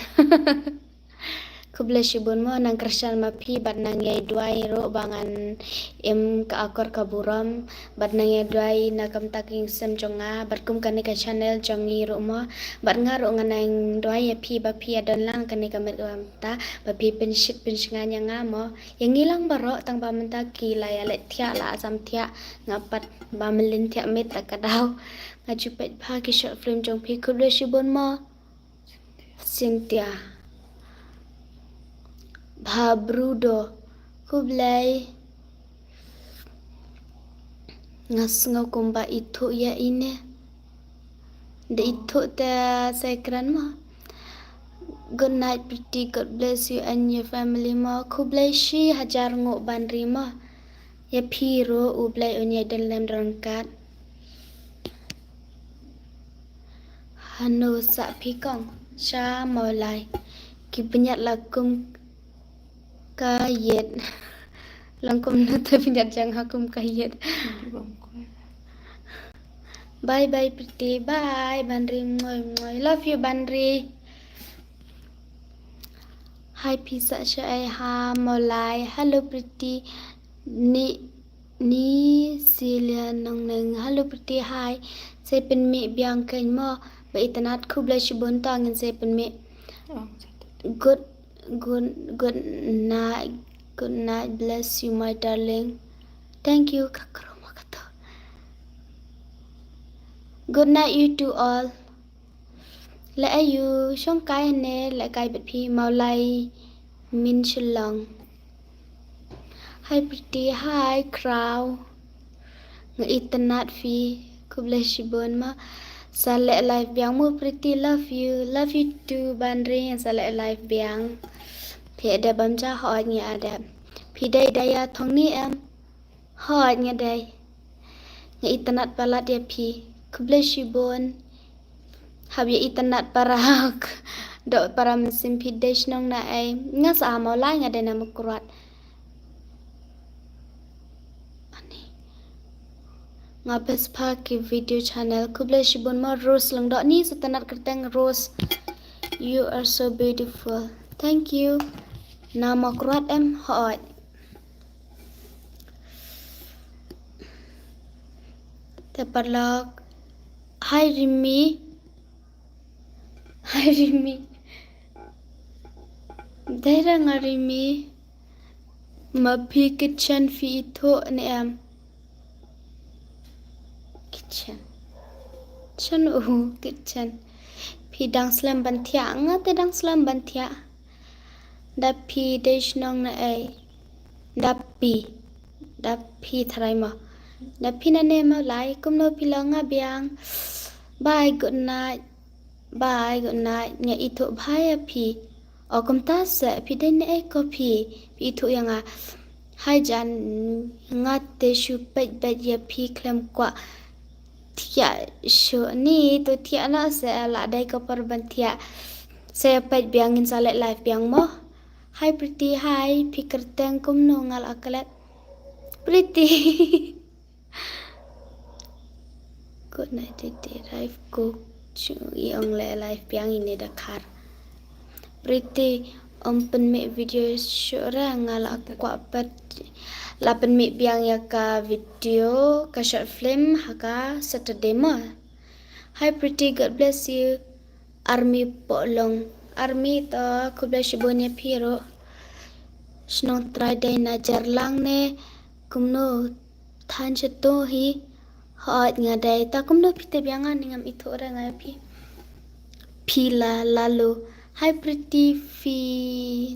Khublei shibun mo, nang kyrshan ma phi bad nang ïai duwai ruh ba ngan im ka akor ka burom bad nang ïai duwai na ka bynta ka ïing sem jong nga bad kum kane ka channel jong ngi ruh mo. Bad nga ruh ngan nang duwai ïa phi ba phi ïa don lang kane ka met ka bynta ba phi pynshit pynshngaiñ ïa nga mo. Ïa ngi lang baroh tang ba mynta ki la ïa leit thiah la sam thiah nga pat ba mlien thiah met ta ka daw. Nga ju peit bha ki short film jong phi, khublei shibun mo. Cynthia. Bha Brudo. Khublei. Nga sngew kumba ithuh ïa ine. Da ithuh te sa kren mo. Good night Priti, God bless you and your family mo. Khublei shi hajar nguh Banri mo. Ïa phi ruh U Blei un ïai don lem don ryngkat. Hano sah phi kong? Sha Mawlai. Ki pynïaid la kum ka ïit. Long kumno te pynïaid jong nga kum ka ïit. Bye bye Priti. Bye Banri. Moi moi. Love you Banri. Hi phi sah shaei ha Mawlai. Hello Priti. Ni, ni Celia Nongneng. Hello Priti, hi. Sa pynmih biang kein mo. Ba itynnad, khublei shibun, to ngin sa pynmih. Good, good, good night. Good night, bless you my darling. Thank you. Ka krum ka to. Good night you two all. Leh aïu, shong kai ne, leh kai bad phi, Mawlai min Shillong. Hi Priti, hi Crow. Nga itynnad phi, khublei shibun ma. Sa leh live biang mo Priti, love you. Love you too Banri, sa leh live biang. Phi ïa dep bam ja, hooid ngi ïa dep. Phi dei dei ïa thong ni em. Hooid nga dei. Nga itynnad palat ïa phi. Khublei shibun. Hap ïa itynnad para. Doh para mynsiem, phi dei shnong na ei? Nga sah ha Mawlai, nga dei na Mawkyrwat. Ani. Nga best pa ki video channel. Khublei shibun mo Rose Lyngdoh, ni sa tynnad kyrteng Rose. You are so beautiful. Thank you. Na Mawkyrwat em? Hooid. Te paralok. Hi Rimi. Hi Rimi. Dei ra nga Rimi. Ma phi kitchen phi ithuh ne em? Kitchen. Chen u kitchen. Phi dang slem ban thiah, nga te dang slem ban thiah. Da phi dei shnong na ei? Dapi. Dapi tharai mo. Dapi nane mo lai kumno phi long nga biang. Bye, good night. Bye, good night. Nga ithuh bha ïa phi. O kumta se phi dei ne ei ko phi. Phi ithuh ïa nga. Hai jan nga te shu peit beit ïa phi khlem kwah. Thiah shuh ni to thiah noh se la dei ka por ban thiah. Se peit biang ngin sa leh live biang mo. Hi Pretty, hi, phi kyrteng kumno nga la klet. Pretty. Good night, Pretty. Live cook. Chu i ong leh live biang ine da khar. Pretty, ym pynmih video shuh re nga la kwah pat la pynmih biang ïa ka video ka short film ha ka Saturday mo. Hi Pretty, God bless you. Army Pohlong. Army to khublei shibun ïa phi ruh. Shnong Trai dei na Jarlang ne kumno than shatu hi. Hooid nga dei ta kumno phi te biang nga ne ngam ithuh re nga ïa phi. Phi la lalu. Hi Pretty phi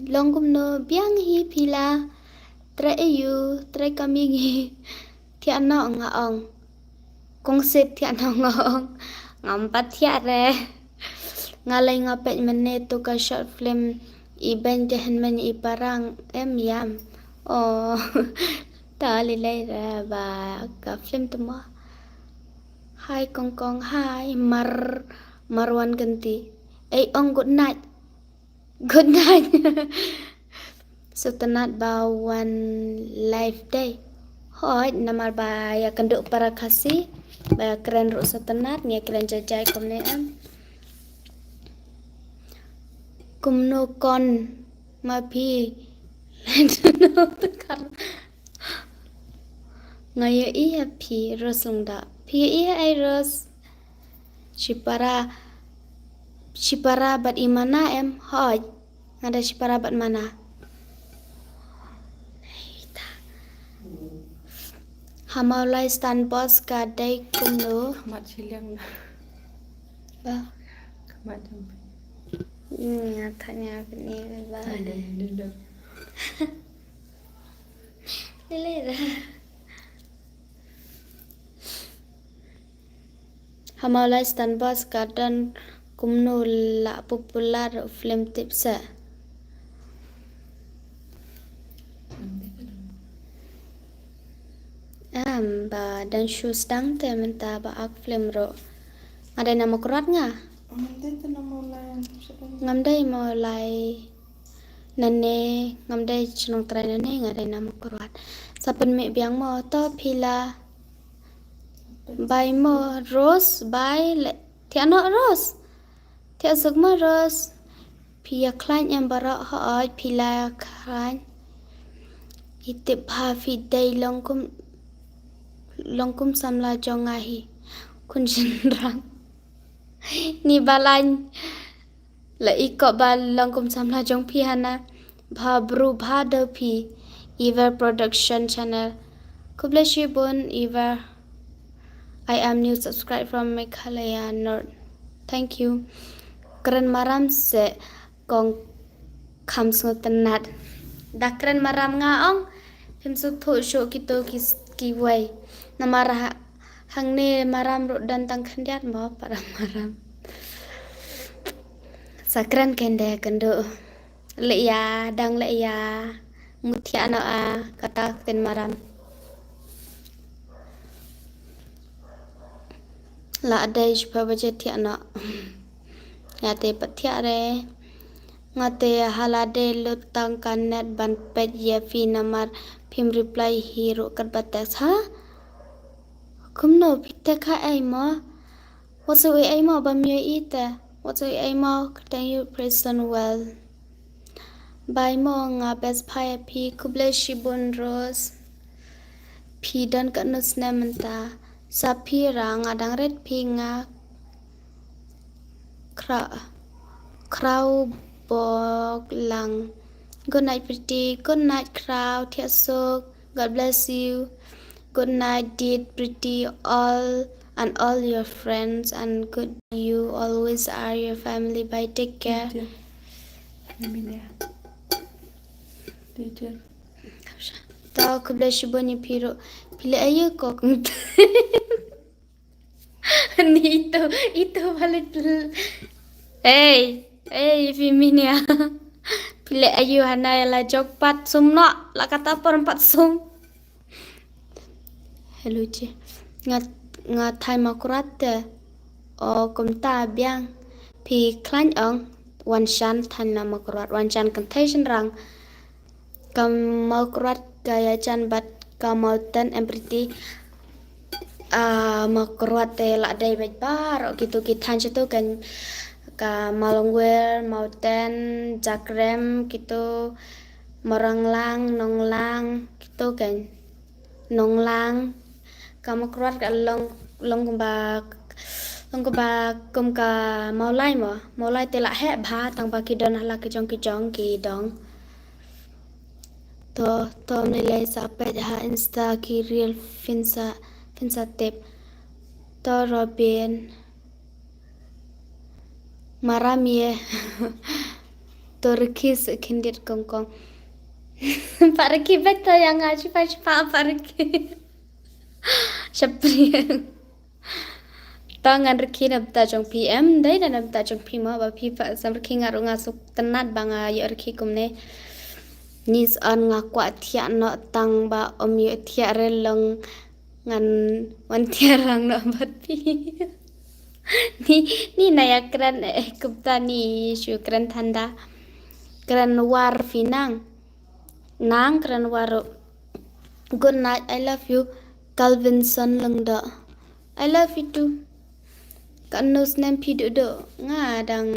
long kumno biang hi phi la. Trai ayu, trai kaming hi. Thiah noh nga ong. Kong sip thiah noh nga ong. Ngam pat thiah re. Nga lei nga peit mynne tu ka short film i beng te hen men i parang em yam. Oh. Ta li lei re ba ka film tu mo. Hi kong kong hi mar marwan ganti. Ei ong good night. Good night. Sngewtynnat ba wan live dei. Hooid namar ba ïa kynduh para Khasi ba ïa kren ruh sngewtynnat ngi kren jai jai kumne em. Kumno kon ma phi. Nga ïohi ïa phi Rose Lungda. Phi ïohi ïa ei Rose. Shipara shipara bad i mana em hooid. Nga da shipara bad mana. Ha Mawlai stand bus ka dei kumno. Khmat shiliang na. Ba. Khmat jam. Nya thanya bini ba. Ada dulu. Lele da. Ha Mawlai stand bus ka don kumno la popular film tip sa. Em ba don shu sdang te mynta ba ak film ro. Nga dei na Mawkyrwat nga. Ngam dei Mawlai. Nane ngam dei Shnong Trai nane nga dei na Mawkyrwat. Sa pynmih biang mo to phi la. Bai mo Rose bai le thiah noh Rose. Thiah suk mo Rose. Phi ïa khlaiñ em baroh hooid phi la khlaiñ. I tip bha phi dei long kum long kum samla jong nga hi. Khun shynrang. Ni ba laiñ. La i ko ba long kum samla jong phi hana. Bha bru bha da phi. Ever Production Channel. Khublei shibun Ever. I am new subscribe from Meghalaya North. Thank you. Kren maram se kong kham sngewtynnat. Da kren maram nga ong phim sngewthuh shuh kito ki kiwei. Namar ha hangne maram ruh don tang khyndiat mo para maram. Sa kren kynde kynduh. Leh ïa dang leh ïa. Mut thiah noh a kata ktien maram. La dei shiphew baje thiah noh. Ïa te pat thiah re. Nga te ha la dei lut tang ka net ban peit ïa phi namar phim reply hi ruh katba text ha. Kumno phi te kha ei mo. Wat sa ui ei mo bam ïohi te. Wat sa ui ei mo kyrteng ïoh prison well. Bai mo nga best bha ïa phi khublei shibun Rose. Phi don katno snem mynta. Sa phi ra nga dang ret phi nga. Khra khraw bok lang. Good night Pretty. Good night khraw thiah suk. God bless you. Good night, dear Pretty, all and all your friends, and good you always are your family. Bye, take care. Teacher. Amelia. Teacher. To khublei shibun ïa phi ruh. Phi leh aïu ko kong? Ni ito, ito balik. Hey, hey, phi minia. Phi leh aïu hana ïa la jok pat sum noh, la kata por pat sum. Hello je. Nga, nga thai Mawkyrwat te. O kumta biang. Phi khlaiñ ong. Wan shan thaiñ na Mawkyrwat. Wan shan kynthei shynrang. Ka Mawkyrwat ka ïajan bad ka Mawten em Pretty. Ah, Mawkyrwat te la dei bad baroh kitu ki thaiñ shatu kan ka Mawlongwir, Mawten, Jakrem kitu, Mawranglang, Nonglang kitu kan. Nonglang. Ka Mawkyrwat ka long, long kumba, long kumba kum ka Mawlai mo. Mawlai te la heh bha tang ba ki don ha la ki jong ki jong ki dong. To, to mlei lei sa peit ha Insta ki reel phin sa, phin sa tip. To Robin. Maram ïa. To rikhi sa khyndiat kong kong. Pat rikhi bad to ïa nga shipa shipa pat rikhi. Shapriang. To ngan rikhi na bynta jong phi em, dei na bynta jong phi mo ba phi pat sam rikhi nga ruh nga suk tynnat ba nga ïoh rikhi kumne. Ni sa nga kwah thiah noh tang ba ym ïoh thiah re long ngan wan thiah rang noh bad phi. Ni, ni na ïa kren eh kumta ni shu kren than da. Kren war phi nang. Nang kren war ruh. Good night, I love you. Calvinson Lyngdoh. I love you too. Katno snem phi duh duh? Nga dang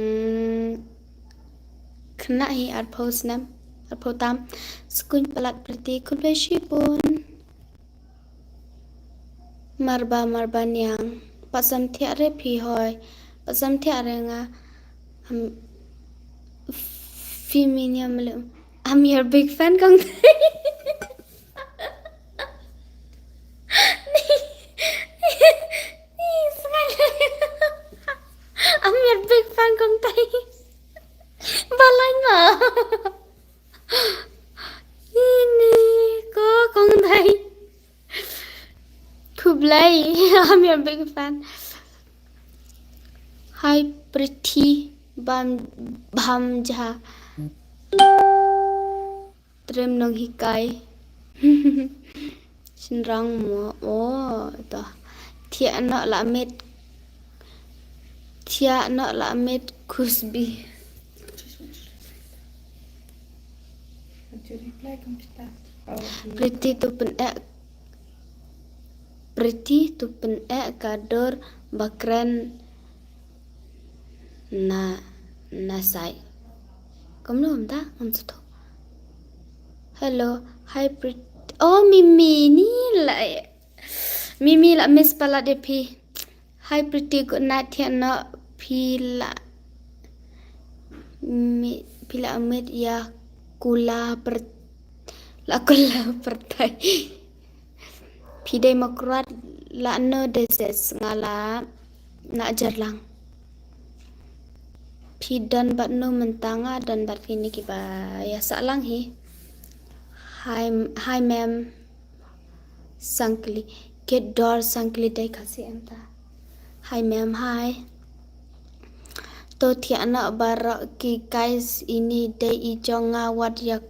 khynnah hi arphew snem, arphew tam. Skuiñ palat Pretty, khublei shibun. Marba, marba niang. Pat sam thiah re phi hoi. Pat sam thiah re nga. Am, phi minia melu. I'm your big fan kong. I'm your big fan kong tai. Balai ma. Ini ko kong tai. Khublei, I'm your big fan. Hi Pretty Bam Bamja. Trem Nonghikai. Shynrang mo. Oh, to. Thiah noh la met. Thiah noh la met khusbi. Pretty to pyneh. Pretty to pyneh ka dur ba kren na, na sai. Kumno mynta ngam sngewthuh. Hello, hi Pretty. Oh, Mimi, ni la, Mimi la miss palat ïa phi. Hi Pretty, good night, thiah noh phi la mi, phi la miet ïa kula per, la kula pertai. Phi dei Mawkyrwat la no deses nga la na Jarlang. Phi don bad no mynta nga don bad kine kiba ïa sah lang hi. Hi, hi ma'am. Sangkli. Kit dor sangkli dei Khasi em ta. Hi ma'am, hi. To thiah noh baroh ki guys, ini dei i jong nga wat ïa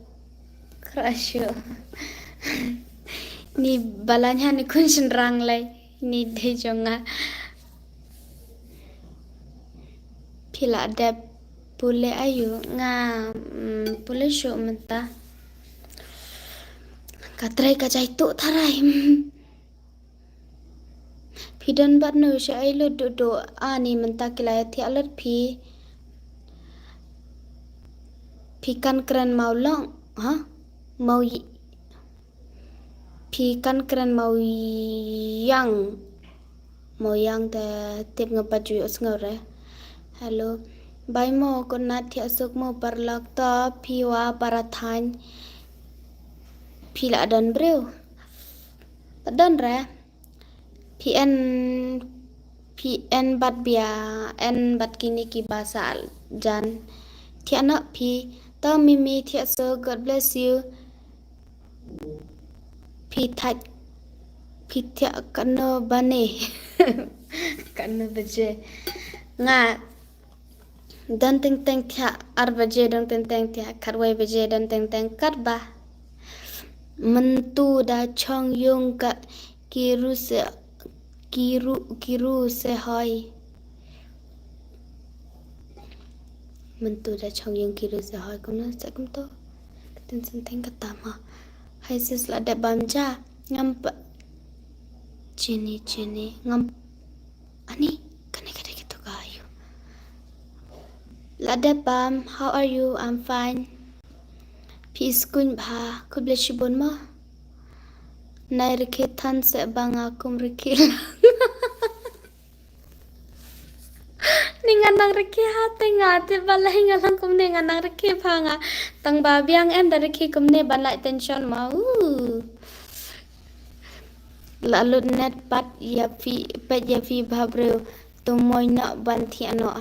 crush. Ni balang ha ni khun shynrang lei. Ni dei jong nga. Phi la dep pule aïu nga, mm, pule shuh mynta. Ka trei ka jai tuh tharai. Phi don bad no sha ai lut duh duh ani mynta ki la ïa thiah lut phi. Phi kan kren Mawlong, ha? Maw Phi kan kren Mawiang. Mawiang te tip nga pat ju ïohsngew re. Hello. Bai mo ko na thiah suk mo paralok to phi wa para thaiñ. Phi la don briew. Pat don re. Phi en, phi en bad bia, en bad kine kiba sah jan. Thiah noh phi. To Mimi thiah suk, God bless you. Phi thait, phi thiah katno bane? Katno baje? Nga, don teng teng thiah ar baje, don teng teng thiah khatwei baje, don teng teng katba. Mynta da chong yung ka kiru se, kiru, kiru se hoi. Mynta da chong yung kiru se hoi, kumno se kumto. Katin senteng kata ma. Hai sis, la dep bam ja. Ngam pa. Jenny, Jenny, ngam. Ani, kane kane kito ka ayu. La dep bam, how are you? I'm fine. Phi sngewbha, khublei shibun ma. Nai rikhe than se ba nga kum rikhe lang. Ni nga nang rikhe ha te nga te ba lai nga lang kumne nga nang rikhe pha nga. Tang ba biang em da rikhe kumne ban lai tension ma. Uh. La lut net pat ïa phi, pat ïa phi bha briew. Tu moi noh ban thiah noh.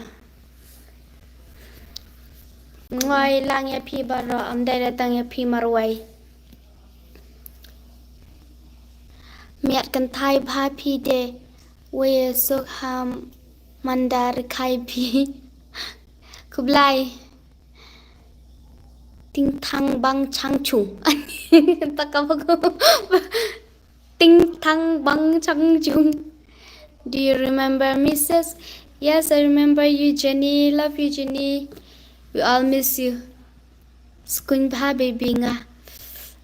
Ngoi lang ïa phi baroh, am dei da tang ïa phi marwei. Miat kynthai bha phi de, wei suk ham mandar khai phi. Khublai. Ting thang bang chang chung. Ta ka ba ko. Ting thang bang chang chung. Do you remember me, sis? Yes, I remember you, Jenny. Love you, Jenny. We all miss you. Sngewbha baby nga.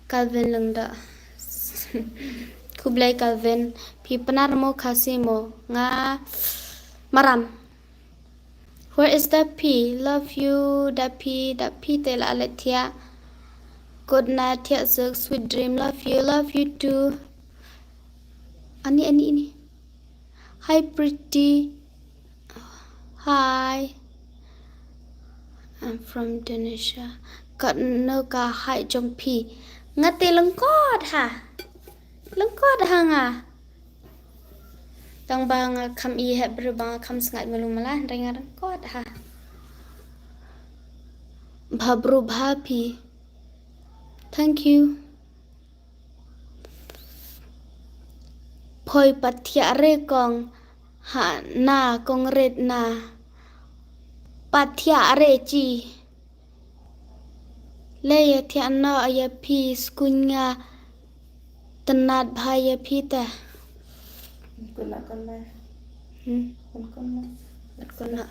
Calvin Lyngdoh. Khublei Calvin. Phi Pnar mo Khasi mo? Nga Maram. Where is Dapi? Love you, Dapi, Dapi te la leit thiah. Good night, thiah suk, sweet dream, love you, love you too. Ani, ani, ani. Hi, pretty. Hi. I'm from Indonesia. Katno ka height jong phi? Nga te lyngkot ha. Lyngkot ha nga. Tang ba nga kham i hep briew ba nga kham sngaid malu mala hynrei nga lyngkot ha. Bha bru bha phi. Thank you. Phoi pat thiah re kong ha na kong rit na. Pat thiah re chi. Le ïa thiah noh ïa phi skun nga tnat bha ïa phi te. Kuna kuna. Hmm. Kuna. Kuna.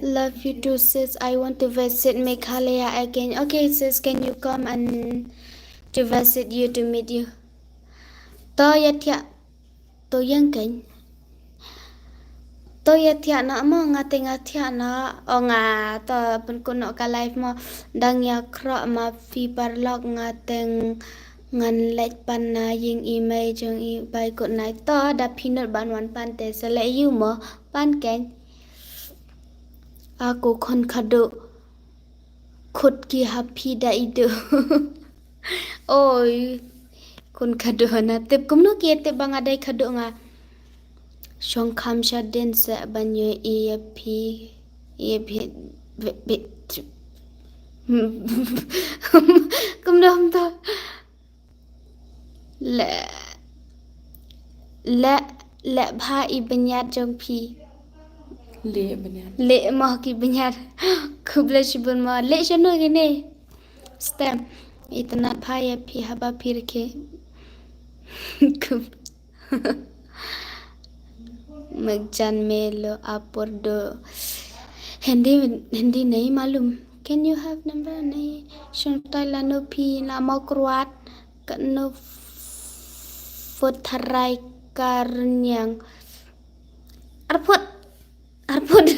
Love you too, sis. I want to visit Meghalaya again. Okay, sis, can you come and to visit you, to meet you? To ïa thiah. To ïeng keiñ. To ïa thiah na mo nga te nga thiah na. O nga to pynkut noh ka live mo. Dang ïa khroh ma phi paralok nga te ngan leit pan na ïing i mei jong i. Bye, good night. To da phi nud ban wan pan te sa leh ïu mo pan keiñ. Ako khun khadduh. Khut ki ha phi da i du. Oi. Khun khadduh na tip kumno ki tip ba nga dei khadduh nga. Shong kham sha din se ban ïoh i ïa phi. Ïa phi. Bi, bi, kumno hum to. Le, le, le bha i bniat jong phi. Le bniat. Le mo ki bniat. Khublei shibun mo. Le shano kine. Stem. Itna bha ïa phi haba phi rkhe. Khub. Magjan melo apor do. Hindi, Hindi nahi malum. Can you have number nahi? Shong tai lano phi na mo kruat. Katno phot tharai karniang. Arphot. Arphot.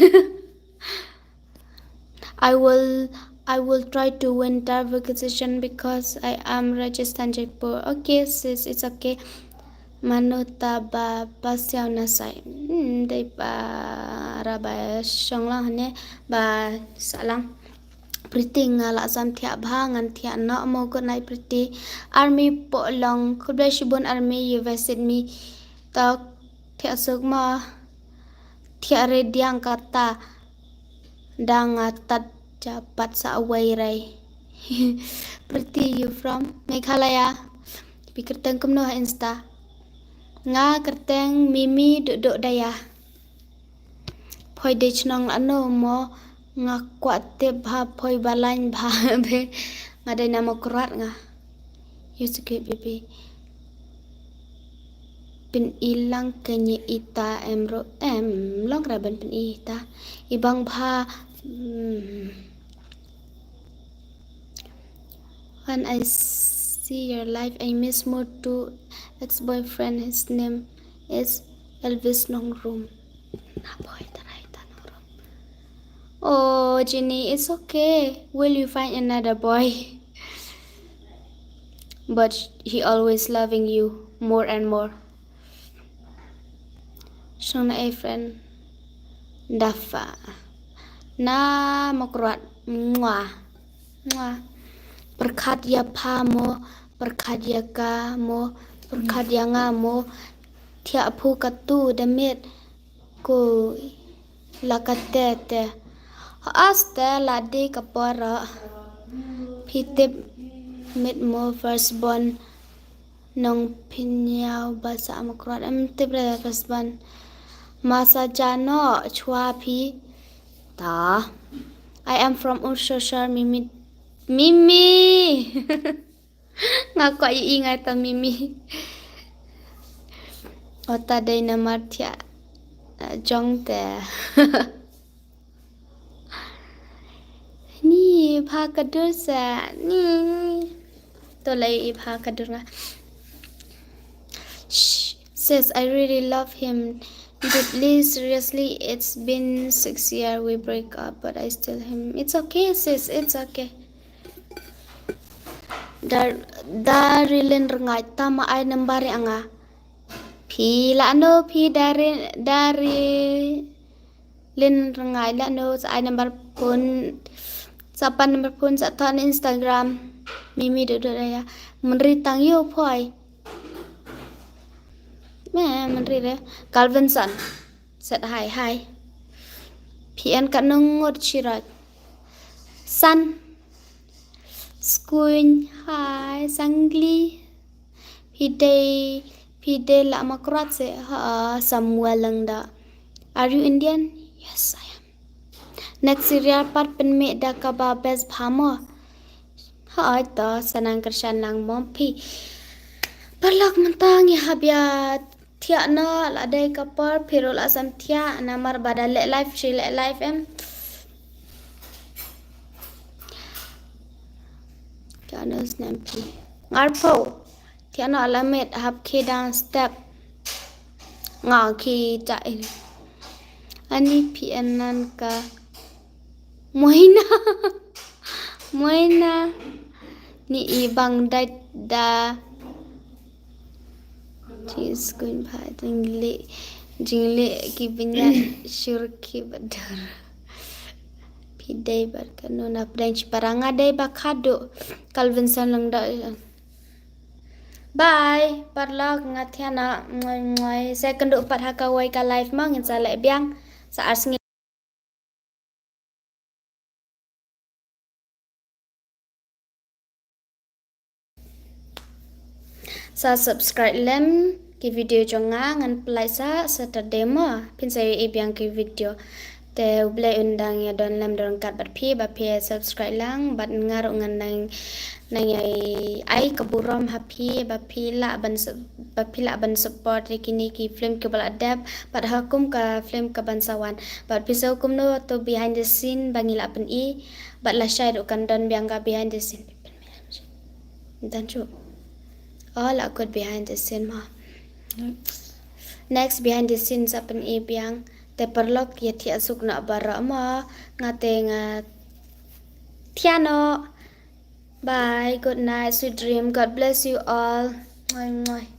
I will, I will try to win that vacation because I am Rajasthan Jaipur. Okay, sis, it's okay. Mano ta ba pasiaw na sai. Hmm, dei ba ra ba shong lang ne ba sa lang. Pretty nga la sam thiah bha ngan thiah noh mo good night pretty. Army po long khublei shibun army you visit me. Tok thiah suk ma thiah re diang kata dang nga tat ja pat sa away rai. Pretty, you from Meghalaya? Phi kyrteng kumno ha Insta? Nga kyrteng Mimi Dukduk Daya. Poi dei chnong lano mo, nga kwah tip ha poi Balain bha be, nga dei na Mawkyrwat nga. You so cute, baby. Pyni lang kane ita em ro em, long ra ban pyni ita. I bang bha, hmm. When I see your live, I miss more to ex-boyfriend. His name is Elvis Nongrum. Na boy, tarai ta Nongrum. Oh, Jenny, it's okay. Will you find another boy? But he always loving you more and more. Shong na ei friend. Dafa. Na Mawkyrwat. Mwah. Mwah. Pyrkhat ïa pha mo, pyrkhat ïa ka mo, pyrkhat ïa nga mo. Thiah phu katu da miet. Ko la ka te te. Aste la dei ka por. Phi tip miet mo first born. Nongpynïaw ba sah Mawkyrwat, em tip re first born. Masa jano chwa phi. Ta. I am from Urshoshar, Mimi. Mimi. Nga kwah ïohi ngai ta Mimi. Ota dei namar thiah, eh, jong te. Ni bha ka dur sa ni. To lai i bha ka dur nga. Shh, sis, I really love him deeply. Seriously, it's been six years we break up, but I still him. It's okay, sis. It's okay. Dar Darilin Rngai, tama ai number ïa nga. Phi lano phi Dari, Darilin Rngai lano, sa ai number phone, sa pan number phone, sa ton Instagram. Mimi Dukduk Daya. Mynri tang ïoh poi. Me mynri re. Calvinson. Set hai hai. Phi en ka nong ngot chiraj. San. Skuin hai sangli. Phi dei, phi dei la Mawkyrwat se ha Samuel Langda. Are you Indian? Yes, I am. Next serial pat pynmih da kaba best bha mo. Ha to sa nang kyrshan lang mo phi. Paralok mynta ngi hap ïa thiah noh, la dei ka por phi ruh la sam thiah namar ba da leh live shi leh live em. Thiah noh snem phi. Ngarphew. Thiah noh la met hap khie dang step. Nga khie ta in. Ani phi en nan ka. Moina. Moina. Ni i bang dait da. Jis kun ba jingle jingle ki bynñiat shur ki badar. Phi dei bad kano na pdeng shipara, nga dei ba khadduh. Calvinson Langda. Bye paralok, nga thiah noh. Ngoi ngoi. Sa kynduh pat ha kawei ka live ma ngin sa leh biang. Sa ar sngi. Sa subscribe lem ki video jong nga, ngan pynlait sa Saturday mo. Phin sa ïohi biang ki video. Te U Blei un dang ïa don lem don ryngkat bad phi ba phi subscribe lang bad nga ruh ngan nang nang ïa ai ka burom ha phi ba phi lah ban sup-, ba phi lah ban support ïa kine ki film kiba la dep bad ha kum ka film kaban sa wan. Bad phi sngew kumno to behind the scene ba ngi lah pyni bad lashai ruh kan don biang ka behind the scene. Pynmih lem shi. Ntan shu. Oh, la kut behind the scene mo. Next behind the scene sa pyni biang. Te paralok ïa thiah suk noh baroh mo. Nga te nga thiah noh. Bye, good night, sweet dream. God bless you all. Mwah, mwah.